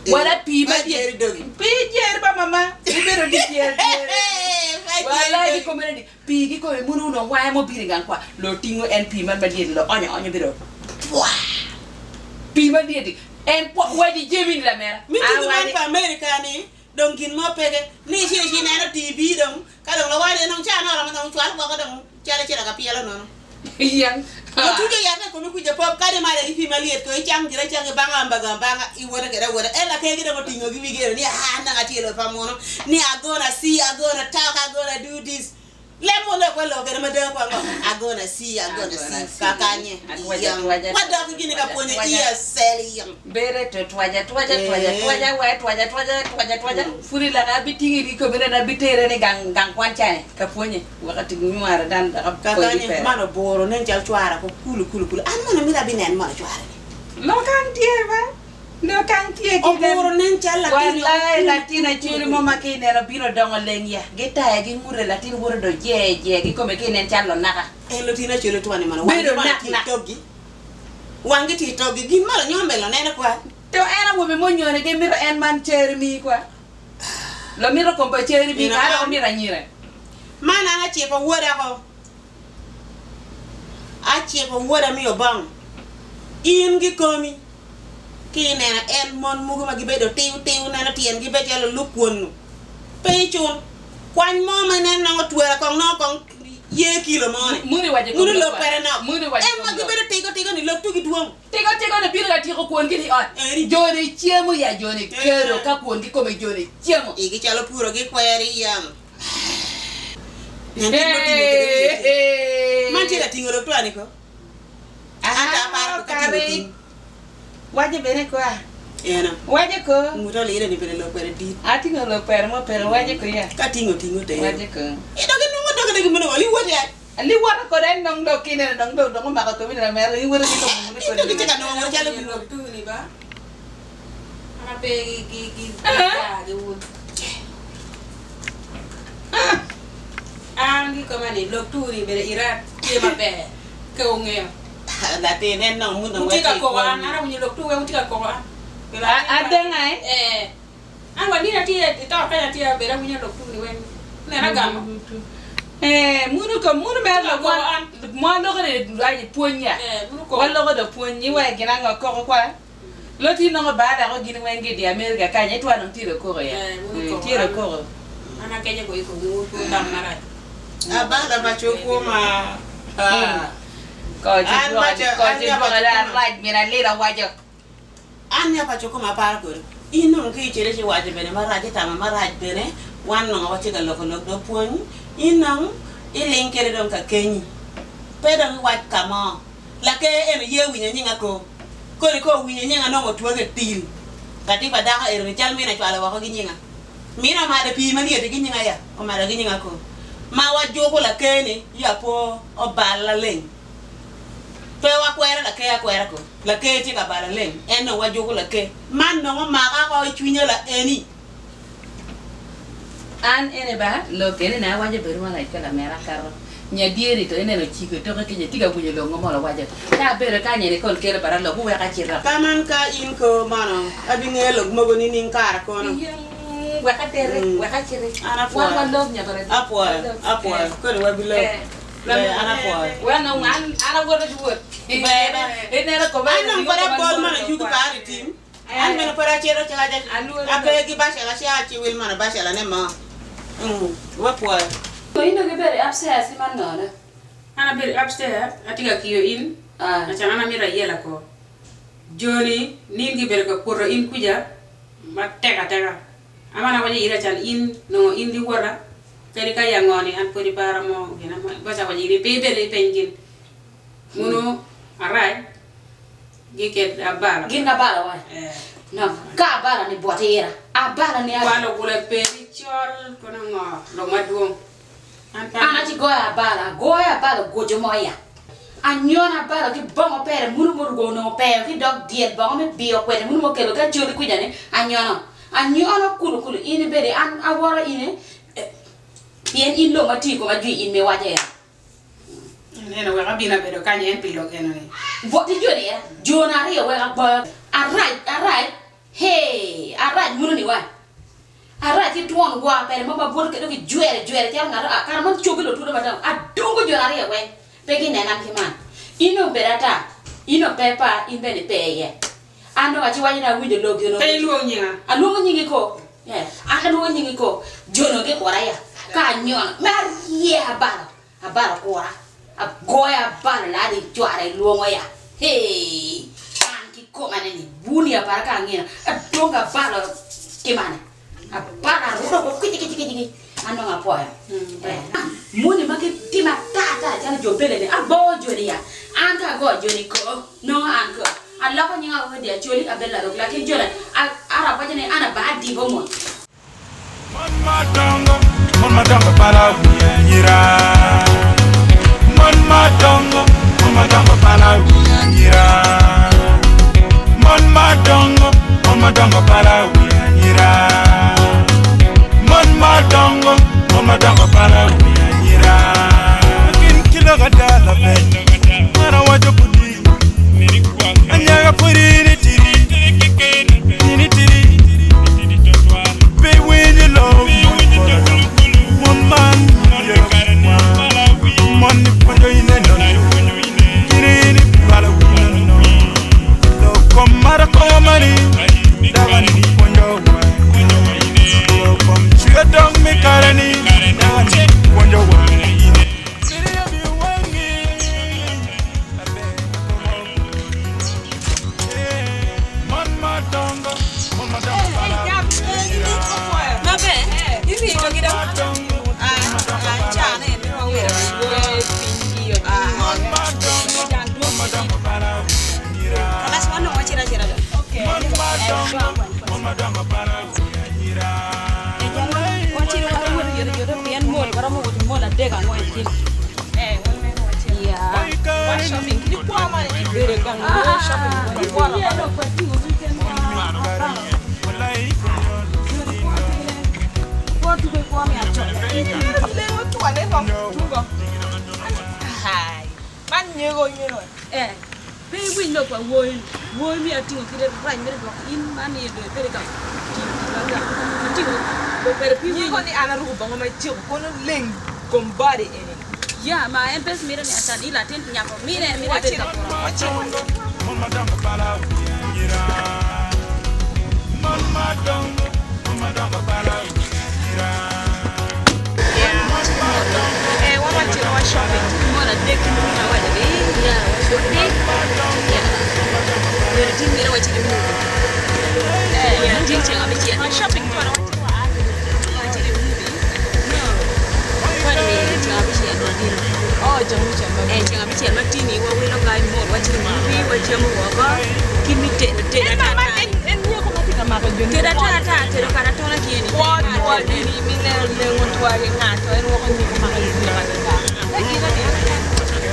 F: wala pii ma tye pii jer ba mama ibedo di jer jer wala ki kome nene pii ki kome munu onongo wange mo bino i gang kwa lo tingo en pii man malyet lo onyo onyo bedo pwa pii malyet en pwa waci jami ni lamera
E: Mi tuku man pa America ni dong gin mo peke ni icito ci ineno TV dong ka dong lawani en dong caa ne oromo dong cwal woko dong calo icito ka pyelo nono.
F: Yang.
E: Otuco yat i komi kuca pop kadi imalo ki pii malyet ko icang gire acanga ibango ambaga ambanga iwoto kede awota en lakegi dong otingo ki wigi eno ni aa an dong atye lok pa munu ni I gonna see I gonna talk I gonna do this leb mo lok wa lok kede mada kwa ngo I gonna see I gonna see kakanye yang wadok gini ka pwonyo iya cel yang.
F: Bere to twaja twaja twaja twaja wa twaja twaja twaja twaja pud ilaka abitingi ki komi nene abitere ni gang gang kwan cane ka pwonye. Wek atig nywaro dan dok apoyi
E: Kakani
F: pere.
E: man oburo nen cal cwara ko kulu kulu kulu an mono mito abinen mono cwara ni.
F: Lokang tye ba, lokang tye ki nen.
E: Oburo nen cal latin
F: Walai
E: kulu
F: latin
E: kulu
F: acwele
E: kulu
F: mo
E: kulu.
F: ma ki ineno bino dongo leng ya, gitaya gi ngute latin woto do je je ki kome ki inen cal lonaka.
E: En lutin acwele twani mono wangi
F: Bedo
E: mono
F: nak
E: tye
F: nak.
E: togi wangi tye togi gin ma lonyombe lonene kwa.
F: To en awobe monyone gi mito en man cer mi kwa. Lamito kom pa ceri bi
E: Nino
F: ka dok
E: man,
F: omito anyira.
E: man an aciko woda ko, aciko woda mi obong, in kikomi, ki ineno en mon mogo ma gibedo tiu tiu neno tyengi be calo oluk kwon-nu, pe icun. Kwany mo ma inen nongo twera kong nongo kong ye kilo mo ni.
F: Muni waco i kom
E: Muni
F: lok
E: lok
F: kwa.
E: kwede nok.
F: Muni waco i
E: En
F: kom
E: ma
F: lok.
E: gibedo tigo tigo ni lok tugi dwong.
F: Tigo tigo ni bino ka tyeko kwon gi ni ot.
E: Eri.
F: Joni cemo ya joni kedo ka kwon ki kome joni cemo.
E: Igi calo puro gi kweri yamo. Nen kit ma otingo kwede wiye tye. Man tye ka tingo lok twani ko. Anta aparo ko ka tingo ting.
D: Waco bene ko a.
E: Eno.
D: Waco ko.
E: Ngut olire ni bene lok kwede dit.
F: Atingo lok kwede mo peke waco ko ya.
E: Ka tingo tingo tero.
F: Waco ko.
E: Idok inwongo doge doge mono wal iwoti ai.
F: Liwoto kode ai nong dok kineno dong dong dong omako komi na mere iwoto ki komo munu kode.
E: Idok itye ka nongo ngol calo
D: Lok tuni ba. Ana pe gi gi gi gi wun. An gikoma ni lok tuni bene ira tye maber ke wungeyo.
E: Latin en nongo munu
D: Wutye ka
E: wek
D: koko an,
E: ipwony.
D: an awinyo lok tuwe wutye ka koko an.
F: Adenga eh?
D: Eh. An wa nino atye ito kany atye abedo awinyo lok tuni weng. Neno agamo.
F: Eh, munu ko munu mere
D: Wutye ka
F: lok
D: koko an.
F: mwa loko ni aye pwony ya.
D: Eh, munu koko.
F: Wa loko do pwony ni wa gin ango koko kwa. Loti nongo bada ko gin weng gi di America kany etwa dong tye do koko ya.
D: Eh, munu koko
F: Tye do
D: an.
F: koko.
D: An akenyo ko iko ngu ku tam marac.
E: Abala ma cukwu ma.
F: Ko ci
E: An
F: dwoka
E: maca
F: ko
E: an
F: ci
E: nya
F: dwoka
E: paco
F: da
E: kuma.
F: rac min alilo waco.
E: An nya paco kuma aparo kwede. In nongo ki icito ci iwaco bene marac itamo marac bene wan nongo watye ka loko lok dog pwony in nong iling kede dong ka kenyi pe dong iwac ka mo Laker eno ye winyo nyinga ko. Koni ka owinyo nyinga nongo otwege til. Latin pa dako eno ni cal mine cwalo woko gi nyinga. Mine omado pii malyet gi nyinga ya, omado gi nyinga ko. Ma wajuko laker ni ya po obal laleng. Pe wakwero laker akwera ko. Laker tye ka balo aleng, en dong wajuko laker. Man dong omaka ko i cwinya la eni.
F: An ene ba, lok eni ne awaco bedo malac ka lamera akato nya dyeri to ineno ociko i toke kenyo tye ka winyo lok ngo molo waco. Ka abedo kany eni kon kelo bara lok guweko acito.
E: Ka man ka in ko mono abingeyo lok mogo nining kara kono?
F: Wek atere, wek aciti.
E: An
F: Wan
E: apwoyo.
F: walok nya bara.
E: Apwoyo, apwoyo. Koni wabilok. Ber, an apwoyo.
F: Wan an awoto ki wot.
E: Ber ba.
F: Ineno koma
E: An dong pod abol mono yugi par i tim. An bene pod acito caja, ape ki bacela ci aci wil mono bacela ne mo. Wapwoyo.
F: In dong ibedo i upstairs ki man nono?
D: An abedo upstairs atye ka kiyo in acan an amito ayela ko joni nin gibedo ka kwoto in kuca matek ateka amana awaco ira can in nongo in liwota kadi ka ya ngo ni an pwod ipara mo gin baca awaco iri pe ibedo ipeny gin Munu arac giket abala.
H: Gin abala wa? No, ka abala ni bwot ira. Abala ni
D: Kwalo gule peri col kono ngo lok madwong. An pe
H: An aci goyo abala, agoyo abala ogoco mo ya. Anyono abala ki bongo pere munu muruko onongo peyo ki dog dyel bongo me biyo kwede munu mukelo ki acoli kwica ni anyono. Anyono kulu kulu in ibedi an aworo in pien in lok ma tye i koma jwi in me waco ya.
D: Aneno wek abin abedo kany en pi lok eno ni.
H: Bwot joni era, joni aryo wek agoyo. Arac, arac, hee, arac muno ni wa. Arac ki twon war pere mo ma bwoto kede ki jwere jwere calo ngat a kara man cogi lotwode madongo. Adongo joni aryo weng, pe ginena ki man. In dong bed ata, in dong pe par, in bene ipe iye. An dong aci waco ni awinjo lok gin
D: Pe ilwong nyinga.
H: Alwongo nyingi ko. Eh, an alwongo nyingi ko. Jono gikura ya. Ka anyono, me arye abalo, abalo kura. Agoyo abalo ladi cwara ilwongo ya. Hey, an ki koma ne ni buni apara ka angino. Adongo abalo kimane. Abalo arudo ko kici kici kici kici. An dong apwoyo. Eh, moni ma gitimo ata ata calo jo bele ni abo joni ya. An ka ago joni ko, nongo an ko. Aloko nyinga woko di Acholi abedo larok lakin joni Arab waco ni an aba adibo mot.
A: Mon madongo, mon madongo pala wi anyira. Mon madongo, mon madongo pala wi anyira. Mon madongo, mon madongo pala wi anyira. Mon madongo, mon madongo pala wi anyira. Gin ki lok ada laber, man awaco pudi. Anyaga pudi ni tidi, ni tidi. Pe iwinyo lok mon man mon ni pwonyo ineno ni gini ni pala wino lok kom mara komani dako ni pwonyo wa lok kom cwiya dong me kare ni.
F: Pe iwiny lok pa woyi, woyi myero atingo kite rac mere dwoko in man ni dong ibedo ka tiyo tic ma gang atingo pero pe iwinyo.
G: Nyeko ni an aruko bongo macego kono leng kom body eni.
F: Ya ma en pe mito ni acan in latin nyako mine mito ibed ka kuro.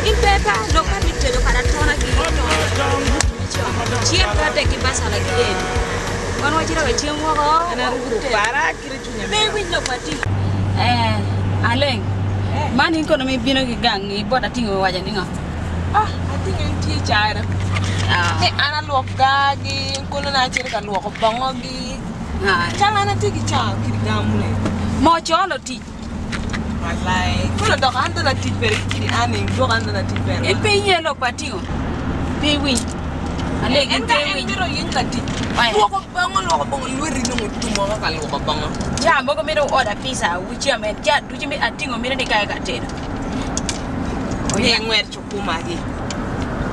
F: In pe ipar lok man me tedo kara atona ki cen ka tek ki bacala ki eni wan wacito ka cem woko pe iwiny lok ma atingo ee aleng man in kono ma ibino ki gang bot atingo iwaco ni ngo?
G: Ah atingo en tye caro ni an alwok gargi kono ni acito ka lwoko bongogi calo an atye ki caa kit gamune
F: moo colo tic
G: Walai, kono dok an dong latic bene ki kidi an ni dwoko an dong latic bene.
F: In pe iye lok pa atingo, pe iwiny. Alegi
G: En
F: pe
G: ka en
F: iwiny.
G: mito yeny latic, lwoko bongo, lwoko bongo, lweti nongo otum woko ka lwoko bongo.
F: Ca mogo mito order pizza wucam en ca ducu mi atingo mito ni ka ka tedo.
G: Oye ngwer cukuma gi.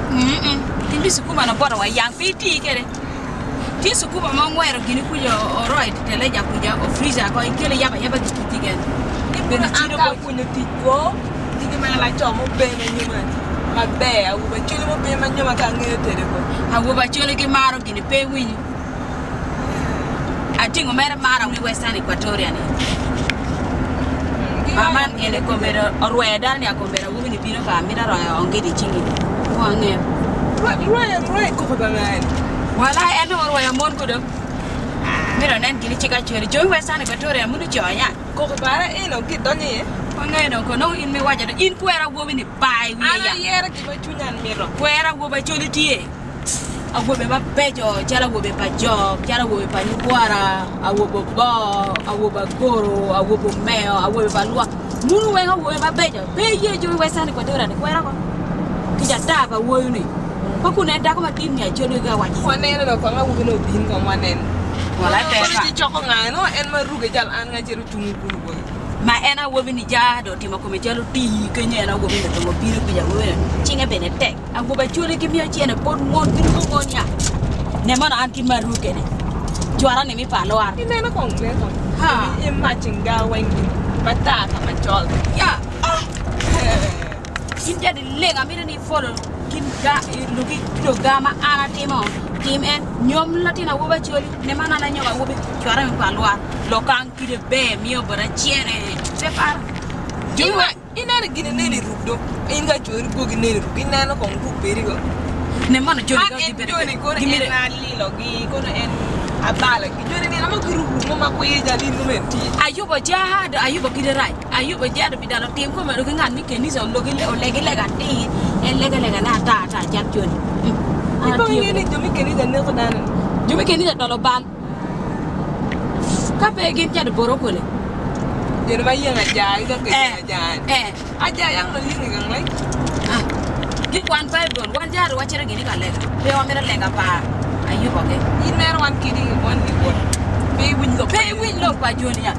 F: Mm-mm. Timbi sukuma no poto wa yang pe iti kede. Tye cukuma ma ongwero gini kuca oroyo i teleja kuca o freezer ko ikelo iyabo ayaba ki ticci kene.
G: Ibino an ka apwonyo tic go tye mere laco muber ma nyoma maber awobe acoli muber ma nyoma ka angeyo tede go.
F: Awobe acoli gimaro gini pe iwinyo. Atingo mere maro me Western Equatoria ni. Ma man ene komedo orweyo dano ni akomedo awobi ni bino ka mito royo ongidi i cingi. Mo angeyo.
G: Rweyo rweyo koko pa ngani.
F: Walai en dong orweyo mon kudo. Mito nen gini cik acweri. Jo i Western Equatoria mono co nya.
G: Koko para eno ki donyo iye.
F: Wangeyo dong kono in mi waco in kwero awobi ni bar i wiye
G: An
F: ya.
G: ayero gima cwinya an mito.
F: Kwero awobi acoli tye. Awobe mabeco calo awobe pa jok, calo awobe pa nyigwara, awobe oboo, awobe agoro, awobe omeo, awobe pa lwak. Munu weng awobe mabeco. Pe iye jo me Western Equatoria ni kwera ko. Kica ata pa awoyo ni. Ma kun en dako madit ni acoli ga waco.
G: Waneno dok kong awobi ni obin kong wanen.
F: Walai pe
G: Kono
F: pa.
G: ci coko nga no en ma ruke cal an nga cito cung kunu boti.
F: Ma en awobi ni ja do otimo kome calo tii kenyo en awobi ni dong obino kuca awobi ni cinge bene tek. Awobe acoli gimiyo cene bot mon giruko mon ya. Ne mono an kit ma aruko kede. Cwara ni mi pa alwar.
G: Ineno kong ne kong.
F: Ha.
G: I matching ga weng gini matar ka macol.
F: Ya. Ah. In jadi leng amito ni follow kit ga luki kido ga ma an atimo tim en nyom latin awobe acoli ne man an anyomo awobe cwara mi pa alwar lokang kite ber miyo bota cene pe paro.
G: Jami Ineno gin ineno i ruk do, in ka cori gwoki ineno i ruk, ineno kong ruk bedi ko.
F: Ne mono joni
G: Man
F: ka
G: en
F: gibedo
G: joni kono
F: gimito
G: en alilogi, kono en abalogi. Joni nino mo giruko ruk mo ma kwir calo in kome tye.
F: Ayubo jado, ayubo kite rac, ayubo jado pi dalo tim kome dong ki ngat me kanisa oloki olegi lega atir, en lege lega ne ata ata cal joni. An
G: Ipe
F: atiyo
G: ingeyo ni
F: kwede.
G: jo me kanisa neko dano ni?
F: Jo me kanisa dolo bal. Ka pe gin cito borokole.
G: Joni ma yeng aja ki dok giyeng aja ni.
F: Eh.
G: Aja yang dong yeng i gang leng.
F: Ah. Gikwan Baibul, wan jaro wacito gini ka lega. Pe wamito lega pa ayubo gi.
G: In mere wan kidi wan giwot. Pe iwiny lok.
F: Pe iwiny lok pa joni ya.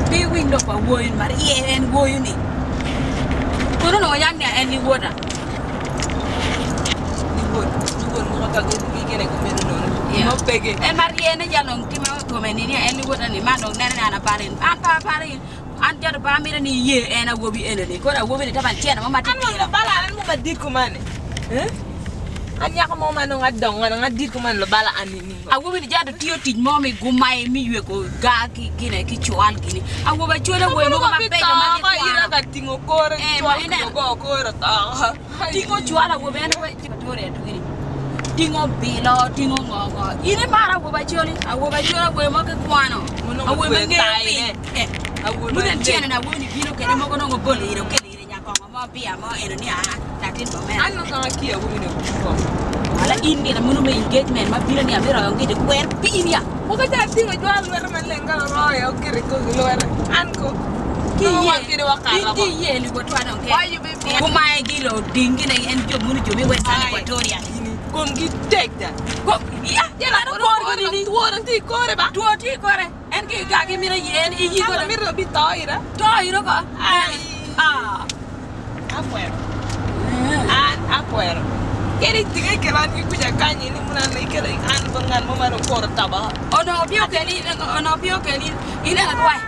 F: Pe iwiny lok pa woyi ni mar iye en woyi ni. Kono onongo yang ni en liwota. En ma ryene ja dong timo kome ni ni en liwota ni man dong neno ni an aparo in an pe aparo in an jalo pe amito ni iye en awobi eno ni koro awobi ni taban cene mo ma
G: An
F: titino
G: bala an mo madit kumane. Eh? An nyako mo ma nongo adongo nongo adit kuman lubala an nining go.
H: Awobi ni jado tiyo tic mo me gumai me yweko gar ki gine ki cwal gini. Awobi acwali awobi mogo mabeco ma gikwano.
G: Ka tingo kore
H: Eh,
G: cwal
H: ma ineno.
G: go kore oto.
H: Tingo cwal awobi en aye Victoria tugi-ni. Tingo bilo, tingo ngo ngo. In imaro awobi acwali, awobi acwali awobi mo gikwano. Awobi ma ngeyo piny. Eh, meno tyene ni awobi ni bino kede mogo nongo obolo ire okelo ire nyakongo mo bia mo eno ni aa latin pa omera.
G: An nongo akiyo awobi ni obuko.
H: Wala in nino munu me engagement ma bino ni abiroyo ngidi kwer piny ya.
G: Mogo ca atingo cwal lwete maleng ka oroyo okete i koki lwete. An ko.
H: Ki
G: Nongo
H: iye,
G: wan kede wakato
H: in
G: oko.
H: ki iye lubo twa dong ke.
G: Why you be
H: Gumaye gi lo ding gine en jo munu jo me Western Equatoria.
G: Komgi tek da.
H: Ko ya, mano korgi nini.
G: Two dong tye i kore ba.
H: Two tye i kore. En ki gagi mito ye en iyi
G: An
H: kono.
G: amito abi to ira.
H: To iro ko.
G: Ai.
H: Ah.
G: Akwero. An akwero. Kadi tika ikelo an ki kuca kany ni mun an ikelo an ba ngat mo ma dong kore toba.
H: Onongo pi okeli, onongo pi okeli. Ineno dwai.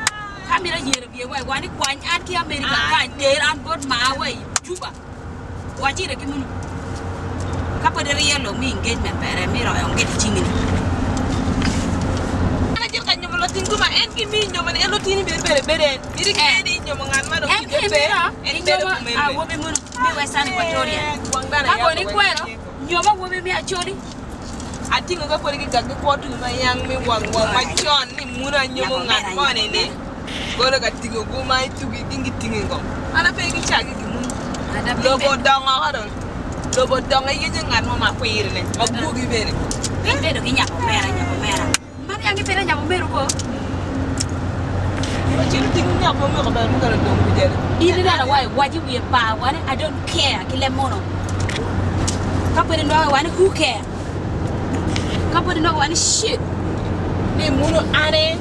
H: Ka mito yero wiye wai wan ikwany an ki America kany ter an bot maa wa i Juba. Wacito ki munu. Ka pwod iriyo lok me engagement pere mi royo ngit i cingi ni.
G: An acito ka nyomo latin kuma en ki mi nyomo ni en lutini bene bene bene en miti ki en inyomo ngat ma dong
H: En
G: kite
H: ki
G: pe
H: mito
G: en bedo
H: inyomo
G: kumene.
H: awobi munu me Western Equatoria.
G: Wang dano
H: Ka
G: aye
H: koni
G: awobi
H: ikwero nyom awobi me Acholi.
G: Atingo ka pwod gigak gikwo tugi ma yang me wang wang macon ni munu anyomo ngat moni ni golo ka tingo guma itugi gin gitingo i ngom an ape gicagi ki munu lobo odongo oko dong lobo odongo iyenyo ngat mo ma kwiri ne ma gwoki bene.
H: Piny bedo ki nyako mera nyako mera man yang gipito nyako meru ko.
G: Ocito tingo nyako ma omeko bene mukene odong kujene.
H: In ineno wa iwaco i wiye par wane I don't care ki leb mono ka pud inongo wane who care ka pud inongo wane shit.
G: Ni muno ane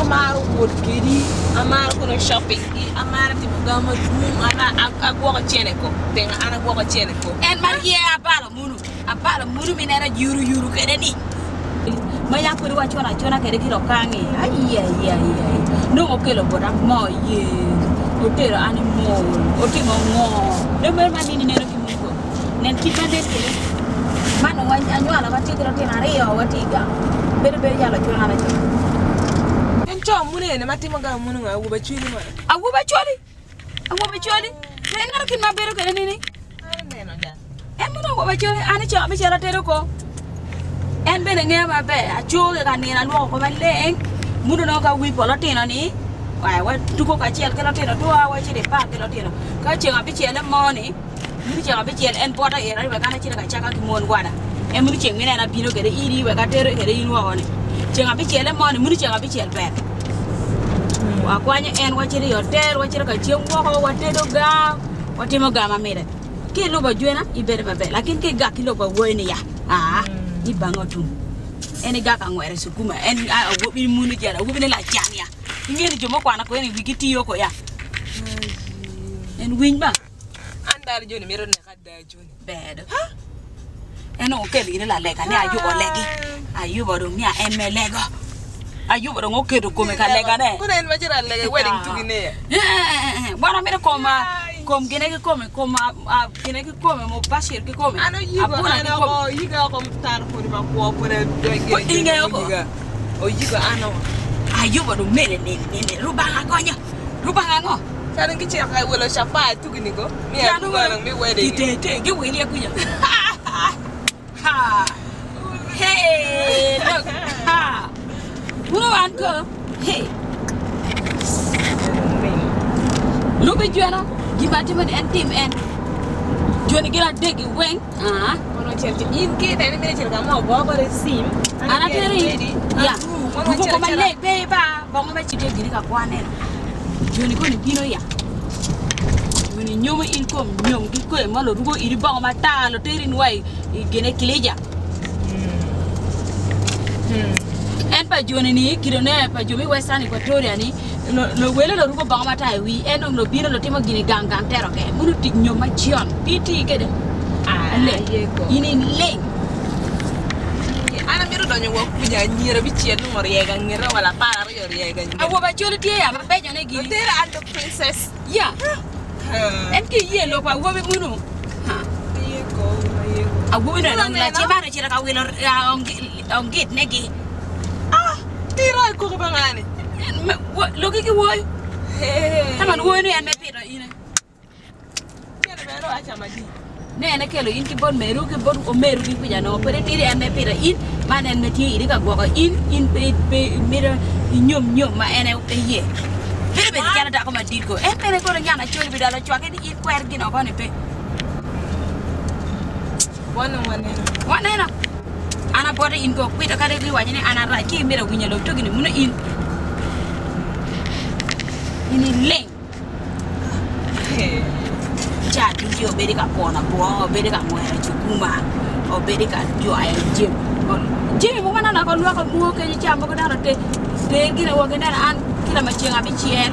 G: amaro wot kedi amaro kono shopping gi amaro timo ga madwong an agwoko cene ko pingo an agwoko cene ko.
H: En ma rye abalo munu abalo munu mi neno yuru yuru kede ni ma yam pud wacono acona kede ki lokangi ayiayiayi nongo okelo bota moo ye otero an i mall otimo ngo dong meno ma nini neno ki munu ko nen kit ma nen kede man dong anywalo watye ki lutino aryo watye i gang bedo bedo calo lacona lacona.
G: En co munu ene ma timo ga munu ngo awobe acwali mono?
H: Awobe acwali Awobe coli, pe ineno kit ma abedo kwede nini? En mono awobe coli, an i cok me cito atedo ko. En bene ngeyo maber, acoge ka nino alwoko koma leng, muno nongo ka wi polo otino-ni, watuko kacel ki lutino twa, wacito i pak ki lutino. Ka ceng abicelle mo-ni, muno ceng abicel en bwota ira ni wek an acit ka caka ki mon gwada. En muno ceng meno en abino kwede iri wek ater kwede in woko-ni. Ceng abicelle mo-ni, muno ceng abicel ber. Wakwanyo en wacito i otel, wacito ka cem woko, watedo ga, watimo ga ma mitte. Ki ilubo ajwena, ibedo maber. Lakin ka igak ki lobo awoyi ni ya, aa, ibange otum. En igak ka ngwero i cukuma, en awobi munu jal, awobi ne lacan ya. Inge ni jo ma okwano kwede ni wigi tiyo ko ya. En winy ba.
G: An dano joni mito neka ada joni.
H: Ber do. En dong okelo ine lalega ni Ayuba olegi. Ayuba dong nia en me lego. Ayuba dong oketo kome ka legane.
G: Kono en macalo alega i wedding tugi ne ya.
H: Wan wamito kom kom gine kikome kom gine kikome Mubashir kikome.
G: An oyigo
H: Abuna
G: an
H: kikome.
G: oko oyiga oko tar pudi ma kwo pud
H: Ko ingeyo ko.
G: oyiga oyiga an oko.
H: Ayuba dong mere nini nini Rubanga konyo. Rubanga ngo?
G: Calo gicito ka wilo capat tugi ni go mi aduga dong mi wedding.
H: Gitete giwilye kuca. Ha. Hey, look. Ha. Wunu an ko. Hey. Lubi jweno gin ma atimo ni en tim en. Joni gin adegi weng. Ah.
G: Kono cel ci in ki neni mine cel ka mo go kore sim.
H: An ateri. Ya. Ruko koma leng pe ba bongo ma cite gini ka kwan eno. Joni koni bino ya. Joni nyomo in kom nyom ki kwe ma lo ruko iri bongo matar lo teri in wa i gine kilija. En pa joni ni kido ne pa jo me Western Equatoria ni lo wele lo ruko bongo matar i wi en dong lo bino lo timo gini gang gang tero ke muno tic nyom macon pi ti kede. Aleng. In ileng.
G: An amito donyo wa kuca anyira bicel nongo oryega ngete wala 12 oryega ngete.
H: Awobe acoli tye ya mabeco ne gini.
G: Otera an the princess.
H: Ya. En ki iye lok pa awobi munu.
G: Ayeko, ayeko.
H: Awobi no dong lace bene ocito ka wilo ongit negi.
G: Ah, tira i koko pa ngani.
H: Loki ki woyo. Ka man woyo ni en me pito in.
G: Cene bene dong acamo adi.
H: Ne en ekelo in ki bot meru ki bot omeru ki kwica nongo pud itidi en me pito in man en me tye iri ka gwoko in in pe pe imito inyom nyom ma en eye. Bedo bedo calo dako madit ko en bene kono nyana coli bi dalo cwake ni in kwer gin oko ni pe.
G: Wan dong waneno.
H: Waneno. An abote in ko kwito kadi giwaco ni an arac ki imito winyo lok togi ni muno in. In ileng. Ca ducu obedo ka pwono abwor, obedo ka ngwero cukuma, obedo ka jwayo jami. Jami mogo manok nok olwoko muo kenyo ca mogo dano ter gine woko gineno an kila ma ceng abicel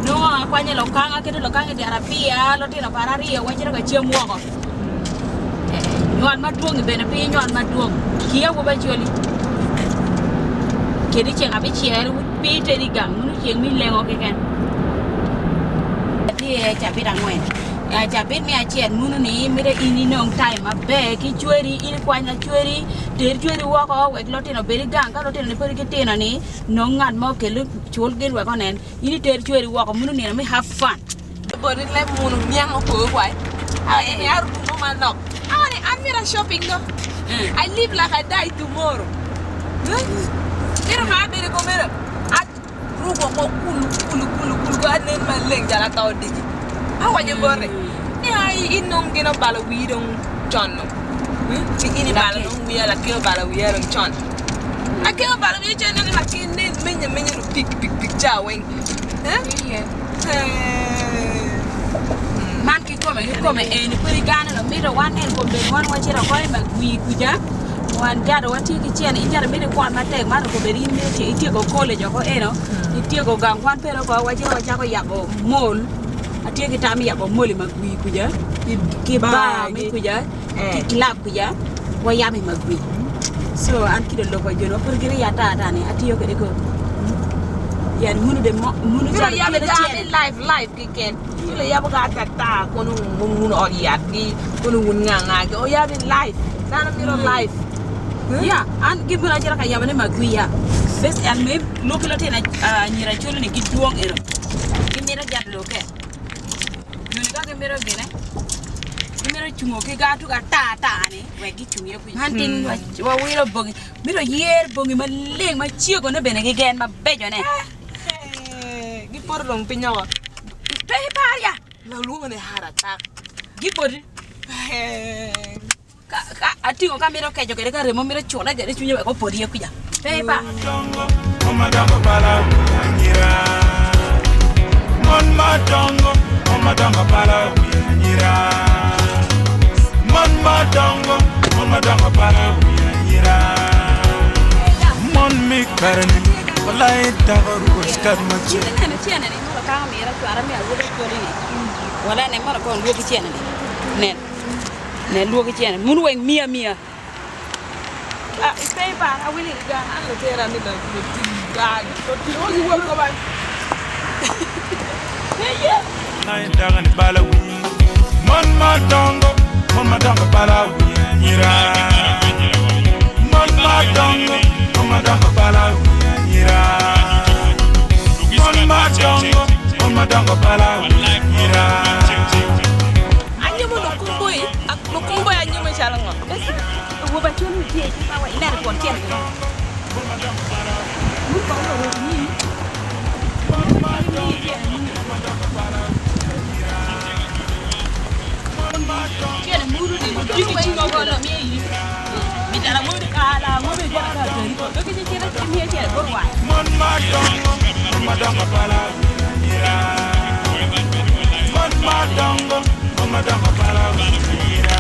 H: nongo akwanyo lokanga aketo lokanga i dyere apiya lutino para aryo wacito ka cam woko. Nywal madwong-ngi bene pe inywal madwong ki awobi acoli kede ceng abicel pe ited i gang meno ceng me lengo keken atye iye cabit angwen cabit me acel meno ni mito in inong time maber ki cweri in ikwany lacweri ter cweri woko wek lutino obed i gang ka lutino ni pud gitino ni nong ngat mo okel cul gin wek onen in iter cweri woko meno nino me have fun.
G: Boti leb munu niang opo kwai. Awaco ni arumo manok. Awaco ni an myero a shopping do. I live like I die tomorrow. Mito ma abedo komeno aruko oko kulu kulu kulu kulu ko anen maleng calo ato odiki. Awaco bote ni ai in dong gin obalo wii dong con dong. Ni in ibalo dong wiya lake obalo wiya dong con. Lake obalo wiya con ni lake nen menyo amenya dong pik pik pik ca weng.
H: Man kikome kikome eni pud igano dong mito wan nen kom bene wan wacito oko i magwir kuca wan jalo watye ki cene in jalo mito ikwan matek man okobedo in mito ityeko college oko eno ityeko gang kwan pene oko wacito wacako yabo mall atye ki tam me yabo mall i magwir kuca ki bar me kuca ki club kuca wayabo i magwir so an kit lok pa joni ma pud giriya ata ata ni atiyo kwede ko pien munu de munu
G: Mito
H: calo
G: yabo
H: kelo
G: gar
H: cene
G: me live live keken ci luyabo ga atata kono wun ot yat gi kono wun nga nga gi oyabo i live dano mito live
H: Ya, an gin bene acito ka yabone magwiya. Bes an me lwok ki lutino anyira colo ni gidwong eno. Gimito jat loke. Joni ka gimito gine, gimito cungo ki ga tuko ata ata ni wek gicung iye kwija. Man tin wawilo bongi, mito yer bongi maleng macegone bene kigen mabecone.
G: Gipoto dong piny oko.
H: Pe ipar ya.
G: Lawlwongo ni heart attack.
H: Gipoti. Ka atingo ka mito keco kwede ka remo mito cune kwede cwinye wek opot iye kwica. Pe ipa.
A: Mon madongo bala wi anyira. Mon madongo, mon madongo bala wi anyira. Mon madongo, mon madongo bala wi anyira. Mon me kare-ni walai dako ruko cikat macek.
H: Ineno cene ni mono kaka mira cwara me awobi coli ni wala ne mono kono lwoki cene ni nen. Nen lwoki cene munu weng miya miya.
G: Ah, i pe ipar awili i gang an lutera ni lutim gang lutim o giwol ko ba.
A: Bala wi mon madongo, mon madongo bala wi anyira. Mon madongo, mon madongo bala wi anyira. Mon madongo, mon madongo bala wi anyira.
G: Anyomo lukumboi, lukumboi anyomo calo ngo?
A: Mon madongo, mon madongo bala wi anyira. Mon madongo, mon madongo bala wi anyira.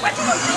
G: That's nice.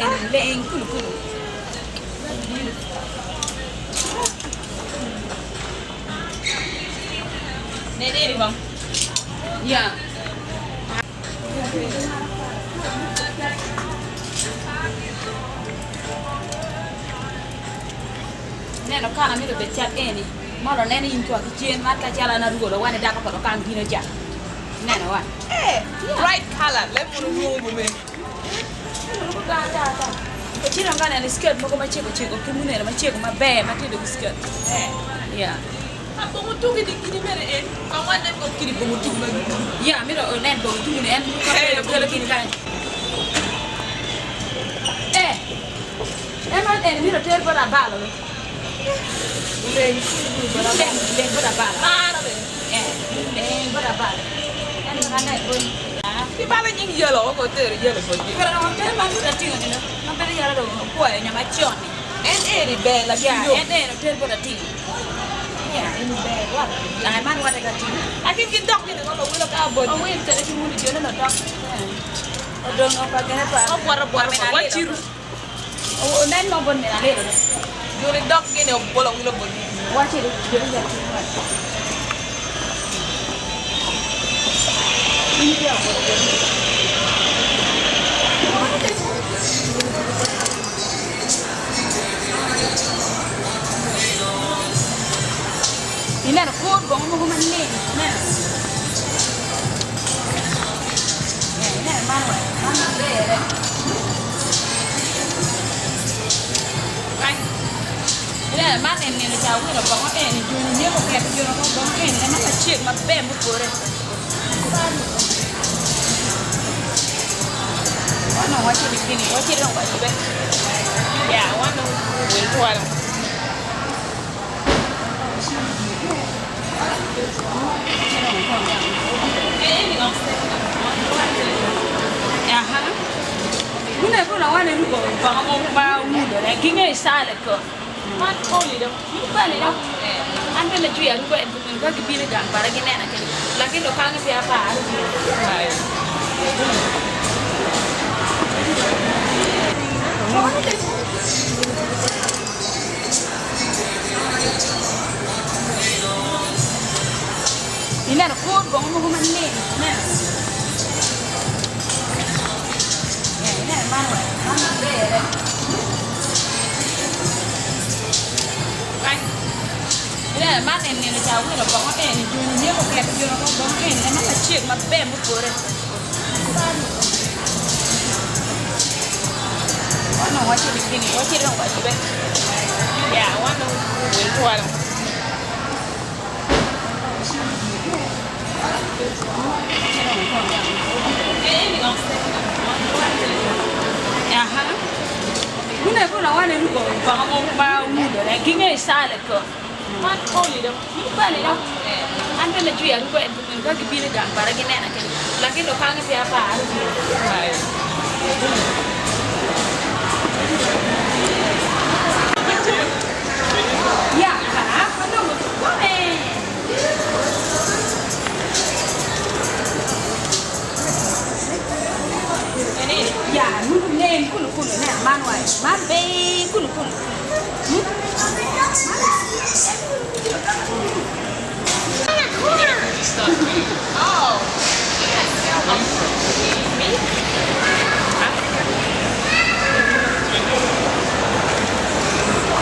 H: eni leng kulu kulu.
G: Nen eni kong.
H: Ya. Neno kana mito bed cal eni mono neno in kwa ki cen man ka cal an aruko dong wan dako pa lokang bino ca ineno wa.
G: Eh, bright color, leb mono lwongo bome.
H: Ocito ka neno skirt mogo macego cego ki munene macego maber matye ki skirt.
G: Eh.
H: Yeah.
G: Ah, bongo tugi di kidi mere en. Kong wanen kong kidi bongo tugi ma gitugo.
H: Yeah, mito onen bongo tugi ni en
G: Eh,
H: kelo kidi kany. Eh. En man eni mito ter bot abalo.
G: Leng
H: Leng leng bot abalo.
G: Maro bene.
H: Eh, leng bot abalo. En ka ne bon.
G: Ki balo nying yelo ko tero yelo bot gi.
H: Pero no ter man mito atingo ni no. Ma bedo yalo do okwoyo nyama chon ni.
G: En eni ber la
H: Yeah,
G: kiyo.
H: en eno ter bot atingo. Yeah, en ber. Ai man wate ka tingo.
G: Akin ki dok gini ngolo wilo ka bot.
H: Owil tere ki muni jone no dok. Odong pa gene pa.
G: Obwaro bwaro
H: Pa
G: pa wachiru.
H: Onen mo bon mena lelo.
G: Joni dok gini obolo wilo bot.
H: Wachiru jone ja tingo. Ineno kor bongo mogo maleng ineno. Eh, ineno man wa, man maber eh.
G: Kany.
H: Ineno man en nino ca awilo bongo eni joni nyeko keto jono ko bongo eni en man macek maber mupore. Wan dong wacito gini, wacito dong wayube.
G: Yeah, wan dong wil twalo.
H: Aha. Mune kuna wane ruko bongo mo ma wulo ne ginge sale ko.
G: Man oli dong.
H: Bale no. An bene juya ruko en kun ka gibino gang bara ginena kene. Lakini lokange pia pa aru. Ineno kor bongo mogo maleng ineno. Eh, ineno man wa, man maber eh.
G: Kany.
H: Ineno man en nino ca awilo bongo eni joni nyeko keto jono ko bongo eni en man macek maber mupore. Wan dong wacito gini, wacito dong wayube.
G: Yeah, wan dong wil twalo.
H: Aha. Mune kuna wane ruko bongo mo ma wulo ne ginge sale ko.
G: Man oli dong.
H: Bale no. An bene juya ruko en kun ka gibino gang bara ginena kene. Lakini lokange pia pa aru. Ya, ha, ano mo kome. Ya, nunu nen kulu kulu ne man wai. Man be kulu kulu.
G: Oh. Me?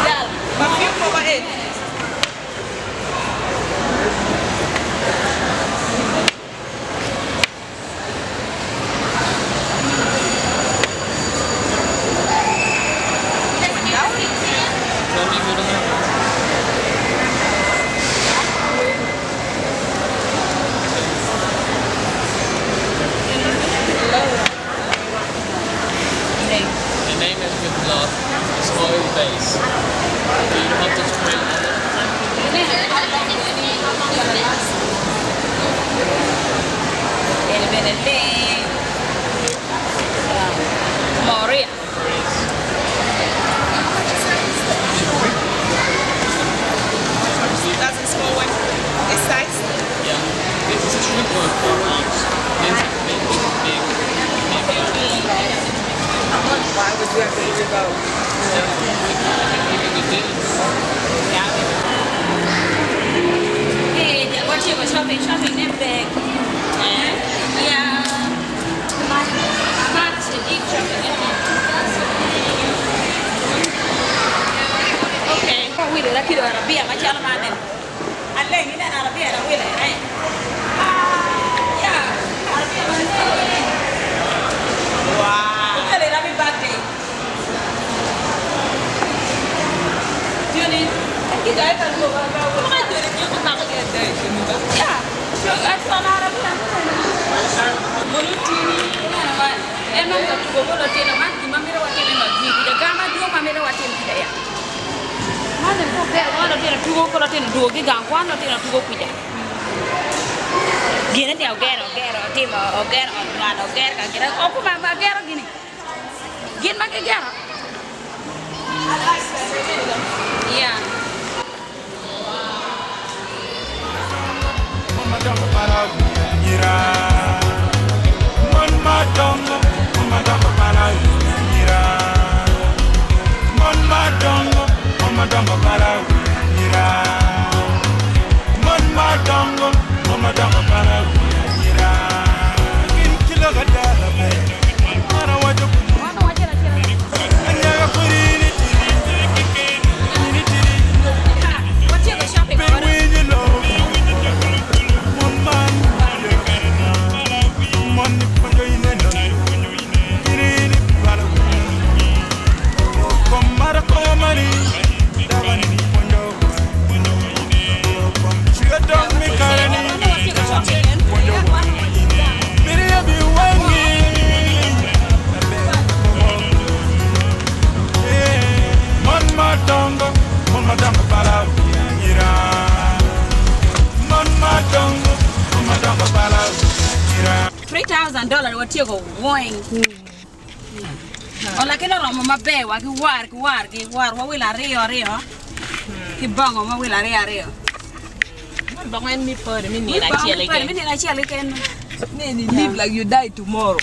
H: Dal.
G: Perfume for my head.
I: The name is with blood, it's oil base. So you don't have to spray on it.
H: Ene bene le. Moria.
G: That's a small one. This size?
I: Yeah. This is 3.4 ounce. This is big, big, big.
G: Why would
H: Watye shopping, shopping ne bag. Eh? Yeah. Much eat shopping. Okay. Wilo la kido arabia macalo man en. Aleng ineno arabia na wilo eh. Ah, yeah. Arabia man. Wow. Okele happy birthday. Joni, Gin ma gigero. Yeah. $3,000 watieko weng. Olakino oromo maber wa ki war ki war ki war wawilo aryo aryo ki bongo wawilo aryo aryo.
G: Man bongo en mi pore mi nino acel keken.
H: Mi nino acel keken.
G: Ni live like you die tomorrow.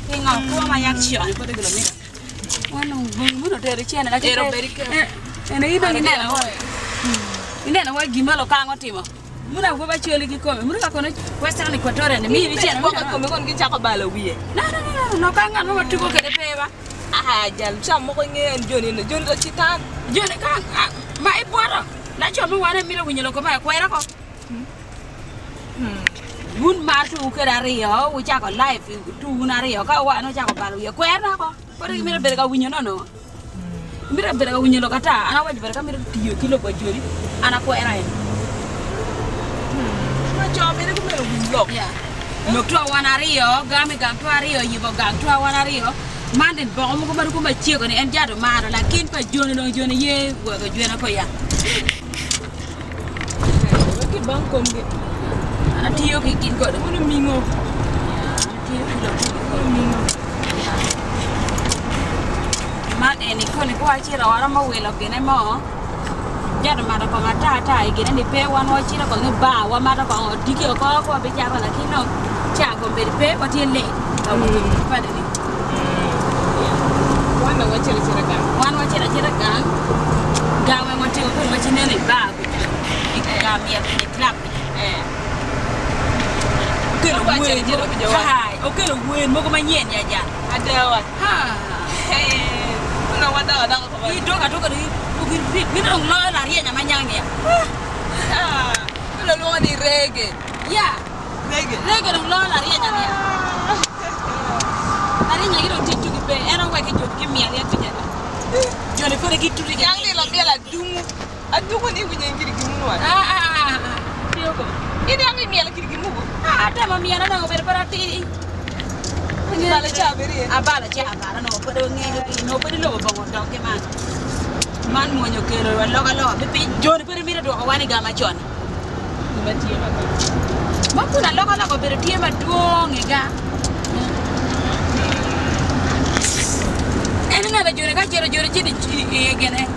H: Pingo kwo ma yak con pud gilo mito. Wan bongi mono otero cene lacen.
G: Ero bedi ke.
H: Ene in dong ineno wa. Ineno wa gin ma lukang otimo. Muna awobi acoli kikome munu ka kono Western Equatoria ni mini cene
G: Gwoko kome kon gicako balo wiye.
H: No no no no ka ngat mo ma tuko kwede pe ba.
G: Ah jal ca moko ingeyo en joni eno joni to citan.
H: Joni ka ma ibwoto laco mo wan emito winyo lok kome akwera ko. Wun mar tuwu kwede aryo wucako life tuwu wun aryo ka wan ocako balo wiye kwerna ko. Kodi imito bedo ka winyo nono. Imito bedo ka winyo lok ata an awaco bene ka amito tiyo ki lok pa joni an akwero en.
G: Ma co mito ki myero owiny lok.
H: Lok twa wan aryo, gam i gang twa aryo, yubo gang twa wan aryo. Man din boko mogo ma ruko macego ni en jato maro lakin pa joni dong joni ye weko jwena ko ya.
G: Wek kibang komgi.
H: An atiyo ki gin
G: Kodi mono mingo.
H: An atiyo ki lok ki
G: Mingo.
H: Man eni koni ka wacito waromo wilo gine mo jato mato kongo ata ata i gine ni pe wan wacito kong i bar wamato kongo odiki oko ka wabicako lakin dong ca kombeddi pe watye late ka wot padi ni.
G: Wan dong wacito acita gang.
H: Wan wacito acita gang gang weng watiko kun wacineno i bar kuca i gang myel i club kuca. Okelo wer mogo hai okelo wer mogo manyen ya jal.
G: Adawa.
H: Idok adoka dong mito dong loyo laryenya ma nyangi ya.
G: Meno lwongo ni reggae.
H: Ya.
G: Reggae.
H: Reggae dong loyo laryenya ni ya. Laryenya gi dong tic tugi pe en oweko joni gimyel ya tuja ni. Joni pud gituti
G: ki. Yang ni lamyel adungu. Adungu ni iwinyo in kiri gimu wa.
H: Ah ah ah ah. Tiyo ko.
G: In yang imyelo kiri gimugo.
H: Ah atemo myel onongo obedo pe atidi.
G: Abalo ca bedo iye.
H: Abalo ca abalo onongo pud angeyo onongo pud ilobo bongo odok ki man. Man mwony okelo alokaloka me piny joni pud imito dwoko wan i gang macon.
G: Gima tye maber.
H: Ma kun alokaloka obedo tye madwong i gang. En ineno joni ka cito joni cito i gine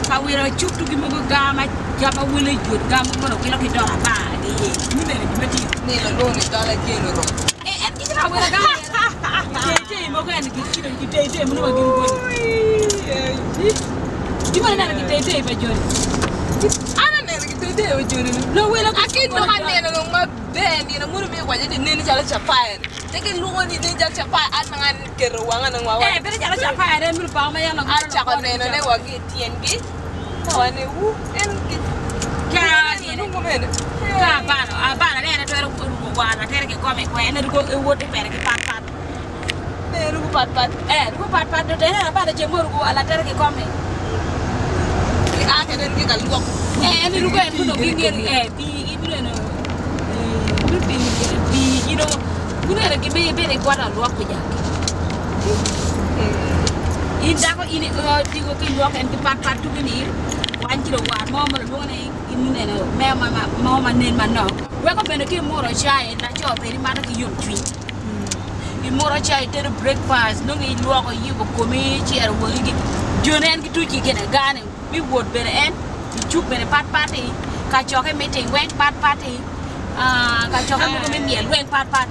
H: ka wilo cuk tugi mogo ga ma ga ma wilo yot ga ma kono wilo ki dola bar gi iye ni bene gima tye.
G: Nino lwongo ni dola jeno rom.
H: Eh, en gitye ka wilo ga. Gitei mogo en gikiro gitei tei muno ma gin goni. Gimano neno gitei tei pa joni.
G: An aneno gitei tei pa joni ni.
H: Luwilo
G: Aki dok aneno dong maber nino muno me waco ni neni calo capaya ni. Te gilwongo ni neni calo capaya an ma an keto wanga nong wa
H: Eh, bedo calo capaya en muno pako ma yam
G: Acako neno ne wa ki i tyengi ka wa ni wu en ki
H: Ka gini. Ka abalo, abalo ne en twero ruko war latere kikome kwe, en ruko ewot pere ki pat pat.
G: Ne ruko pat pat.
H: Eh, ruko pat pat do tere abalo ceng mo ruko war latere kikome.
G: Ki a kede en ki ka lwok.
H: Eh, en ruko en muno ki ngeri eh pi gi muno eno eh pi pi gi do muno eno gi be bene gwata lwok ki jaki. In dako in tigo ki lwok en ki pat pat tuki ni wany ci do war mo ma lwongo ni Ineno me mo ma nen manok weko bene ka imuro cai laco bene imato ki yomcwiny. Imuro cai itedo breakfast nongo ilwoko iyubo komi icero wangi gi joni en gituc ki gine gani me wot bene en icuk bene patpat-ti kacokke meeting weng patpat-ti kacokke mogo me myel weng patpat.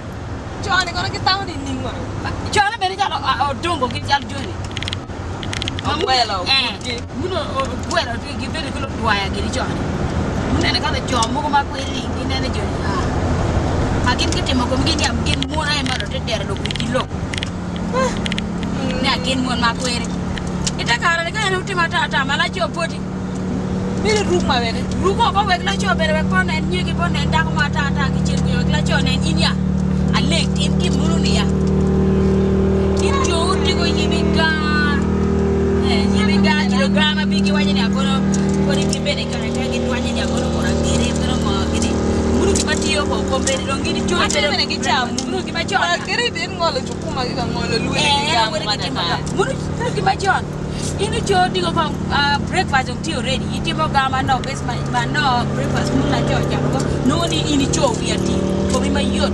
G: Cone kono gitamo ni ning kono?
H: Cone bene calo odongo gin calo joni.
G: Ogwelo butgi.
H: Muno ogwelo gibedo ki ludwaya gini cone. Munene ka laco mogo ma kwiri ginene joni ma gin gitimo komgi ni gin mon aye ma dong tero lok wigi lok ni gin mon ma kwiri. Ite kare ni ka en otimo ata ata ma laco poti.
G: Bedo ruk ma bene.
H: Ruk oko wek laco bene wek pe onen nyegi pe onen dako mo ata ata ki cen kwija wek laco onen in ya aleng tim gin mono ni ya in jo odiko yibi gar yibi gar ci dong gar ma bigi waco ni akono kodi ki bene kare ka gidwanye ni akono kono agere kono ngo gini muno gima tiyo ko kombeddi dong gin icoyo
G: Ate bene gicamo.
H: muno gima con
G: Agere bed ngolo cukuma ki ka ngolo lweny ki gamo
H: mana. Muno gima con In ico odiko kong breakfast dong tye already itimo ga manok bes manok breakfast munu laco ocamo ko nongo ni in ico wi ati komi mayot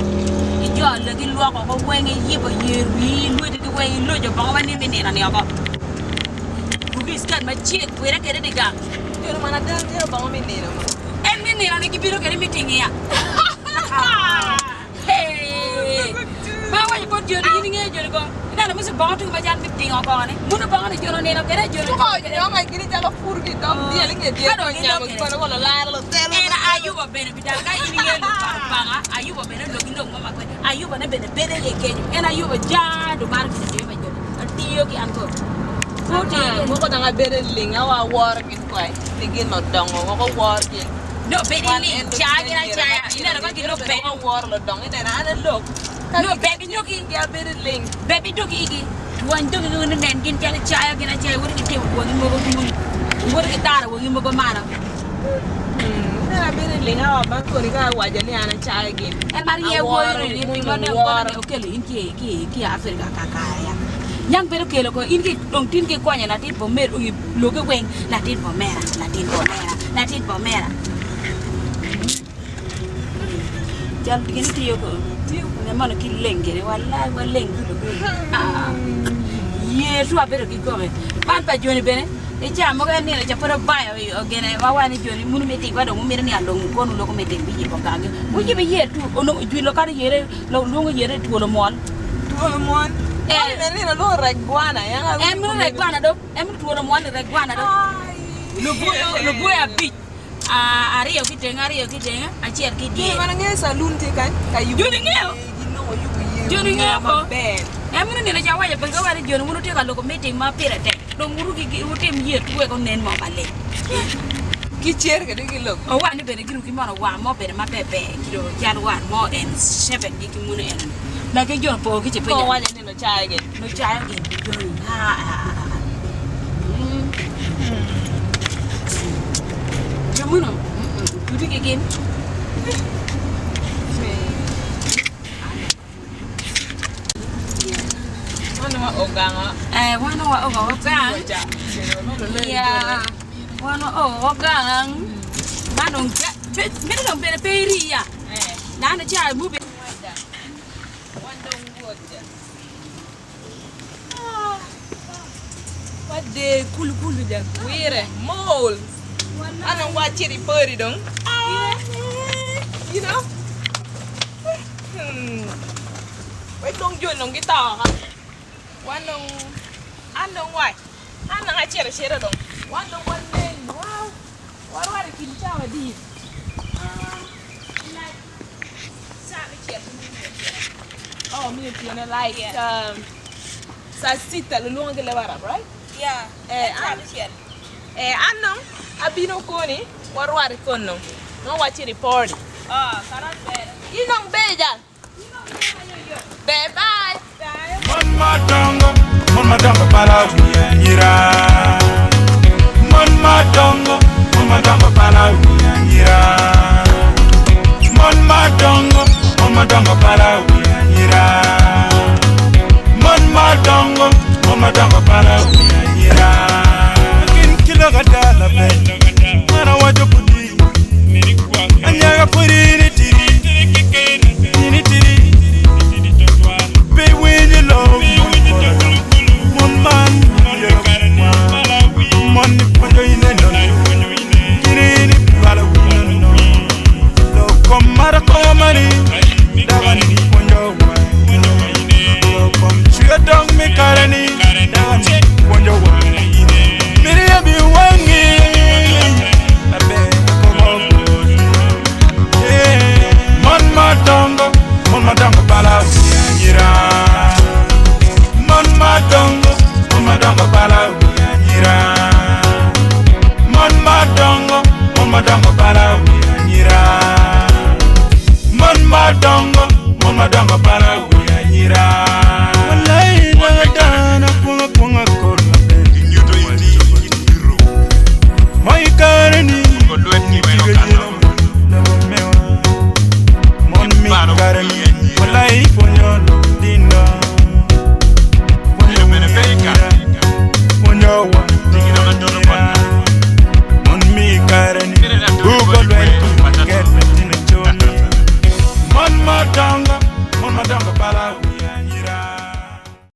H: ijolo ki lwoko oko weng iyiko yer wii lweti ki weng iloco bongo ma nino inino ni oko ruki skirt macek wire kede di gang.
G: Joni man ada tero bongo me nino ma.
H: En me nino ni gibino kede me tingi ya. Ma awaco bot joni, in ingeyo joni ko, ineno muci bongo tung macal me tingo kongo ni, muno bongo ni joni onino kede joni
G: Tuko onyonga gini calo pur ki dog dyel inge dyel
H: Ka dong
G: onyamo
H: gilok
G: ki kono kono laro lutelo.
H: En Ayuba bene pi dano ka in ingeyo lok pa Lubanga, Ayuba bene oloki lok mo ma kwede, Ayuba ne bene bedo iye kenyo, en Ayuba ja do maro gin atime pa joni, atiyo ki an kor. Pe otiyo
G: Anga
H: kede.
G: moko dong abedo ling awa aworo gin kwai ni gin odongo woko wor gin.
H: No, bed iling, caa gin acaya, ineno ka gilok ber. No, ber gidoki, ber bidoki igi, twany doki gi ni nen gin calo icayo gin acaya, iwoto ki timo wangi mogo dwong, iwoto ki taro wangi mogo malo. En mar ye woyo ni pingo ne okelo in ki ki Africa kakare ya. Nyang bedo kelo ko in ki dong tin ki konyo latin pa omer loke weng latin pa omera, latin pa omera, latin pa omera. Cal gin tiyo ko ne mono ki leng kede walai waleng dudu ah yer tu abedo ki kome man pa joni bene i ca mogo en nino ca pud obayo gene ma wa ni joni munu me tic wa dong wumito ni along kono loko me tic biyibo gangi wuyibo yer tu onongo jwilo kadi yere lwongo yere twolo mwol
G: Twolo mwol
H: eh
G: en nino lwongo rec gwana
H: en munu rec gwana do en munu twolo mwol ni rec gwana do lubuyo abic aryo ki tenge aryo ki tenge acel ki dyere.
G: Joni ma ngeyo calun tye kany ka yubo
H: Joni ngeyo
G: ginongo yubo yer
H: Joni ngeyo ko
G: maber.
H: En meno nino ca awaco bene wa ni joni wun wutye ka lubo meeting ma pire tek dong wuruki wutim yer wek onen mo maleng.
G: Ki cer kede ki lok.
H: Owaco ni bene giruki mono war mo bene maber ber kilo cal war mo en seven gi ki munu eno ni laki jo po ki
G: Ko owaco ni lucayo gin.
H: Lucayo gin joni aa. Jo muno tuti ki gin.
G: Wan wa ogango.
H: Eh, wan wa ogang. Ya, wan wa ogang. Man dong mito dong bene pe iriya. Nano ca mubi.
G: Wan dong wot ja. Wade kulu kulu ja wire mol. An dong wacito i pori dong. You know? Wek dong joni dong gito ka. Wan dong an dong wac an dong acito acita dong wan dong wanen wow warwate i kin cawa adi like saa me cito oh me otyeno like saa sita lulwongo ki leb Arab right yeah eh an dong abino koni warwate kono nongo wacito i party in dong ber jal. Ber bye.
A: Mon madongo, mon madongo pala wi anyira. Mon madongo, mon madongo pala wi anyira.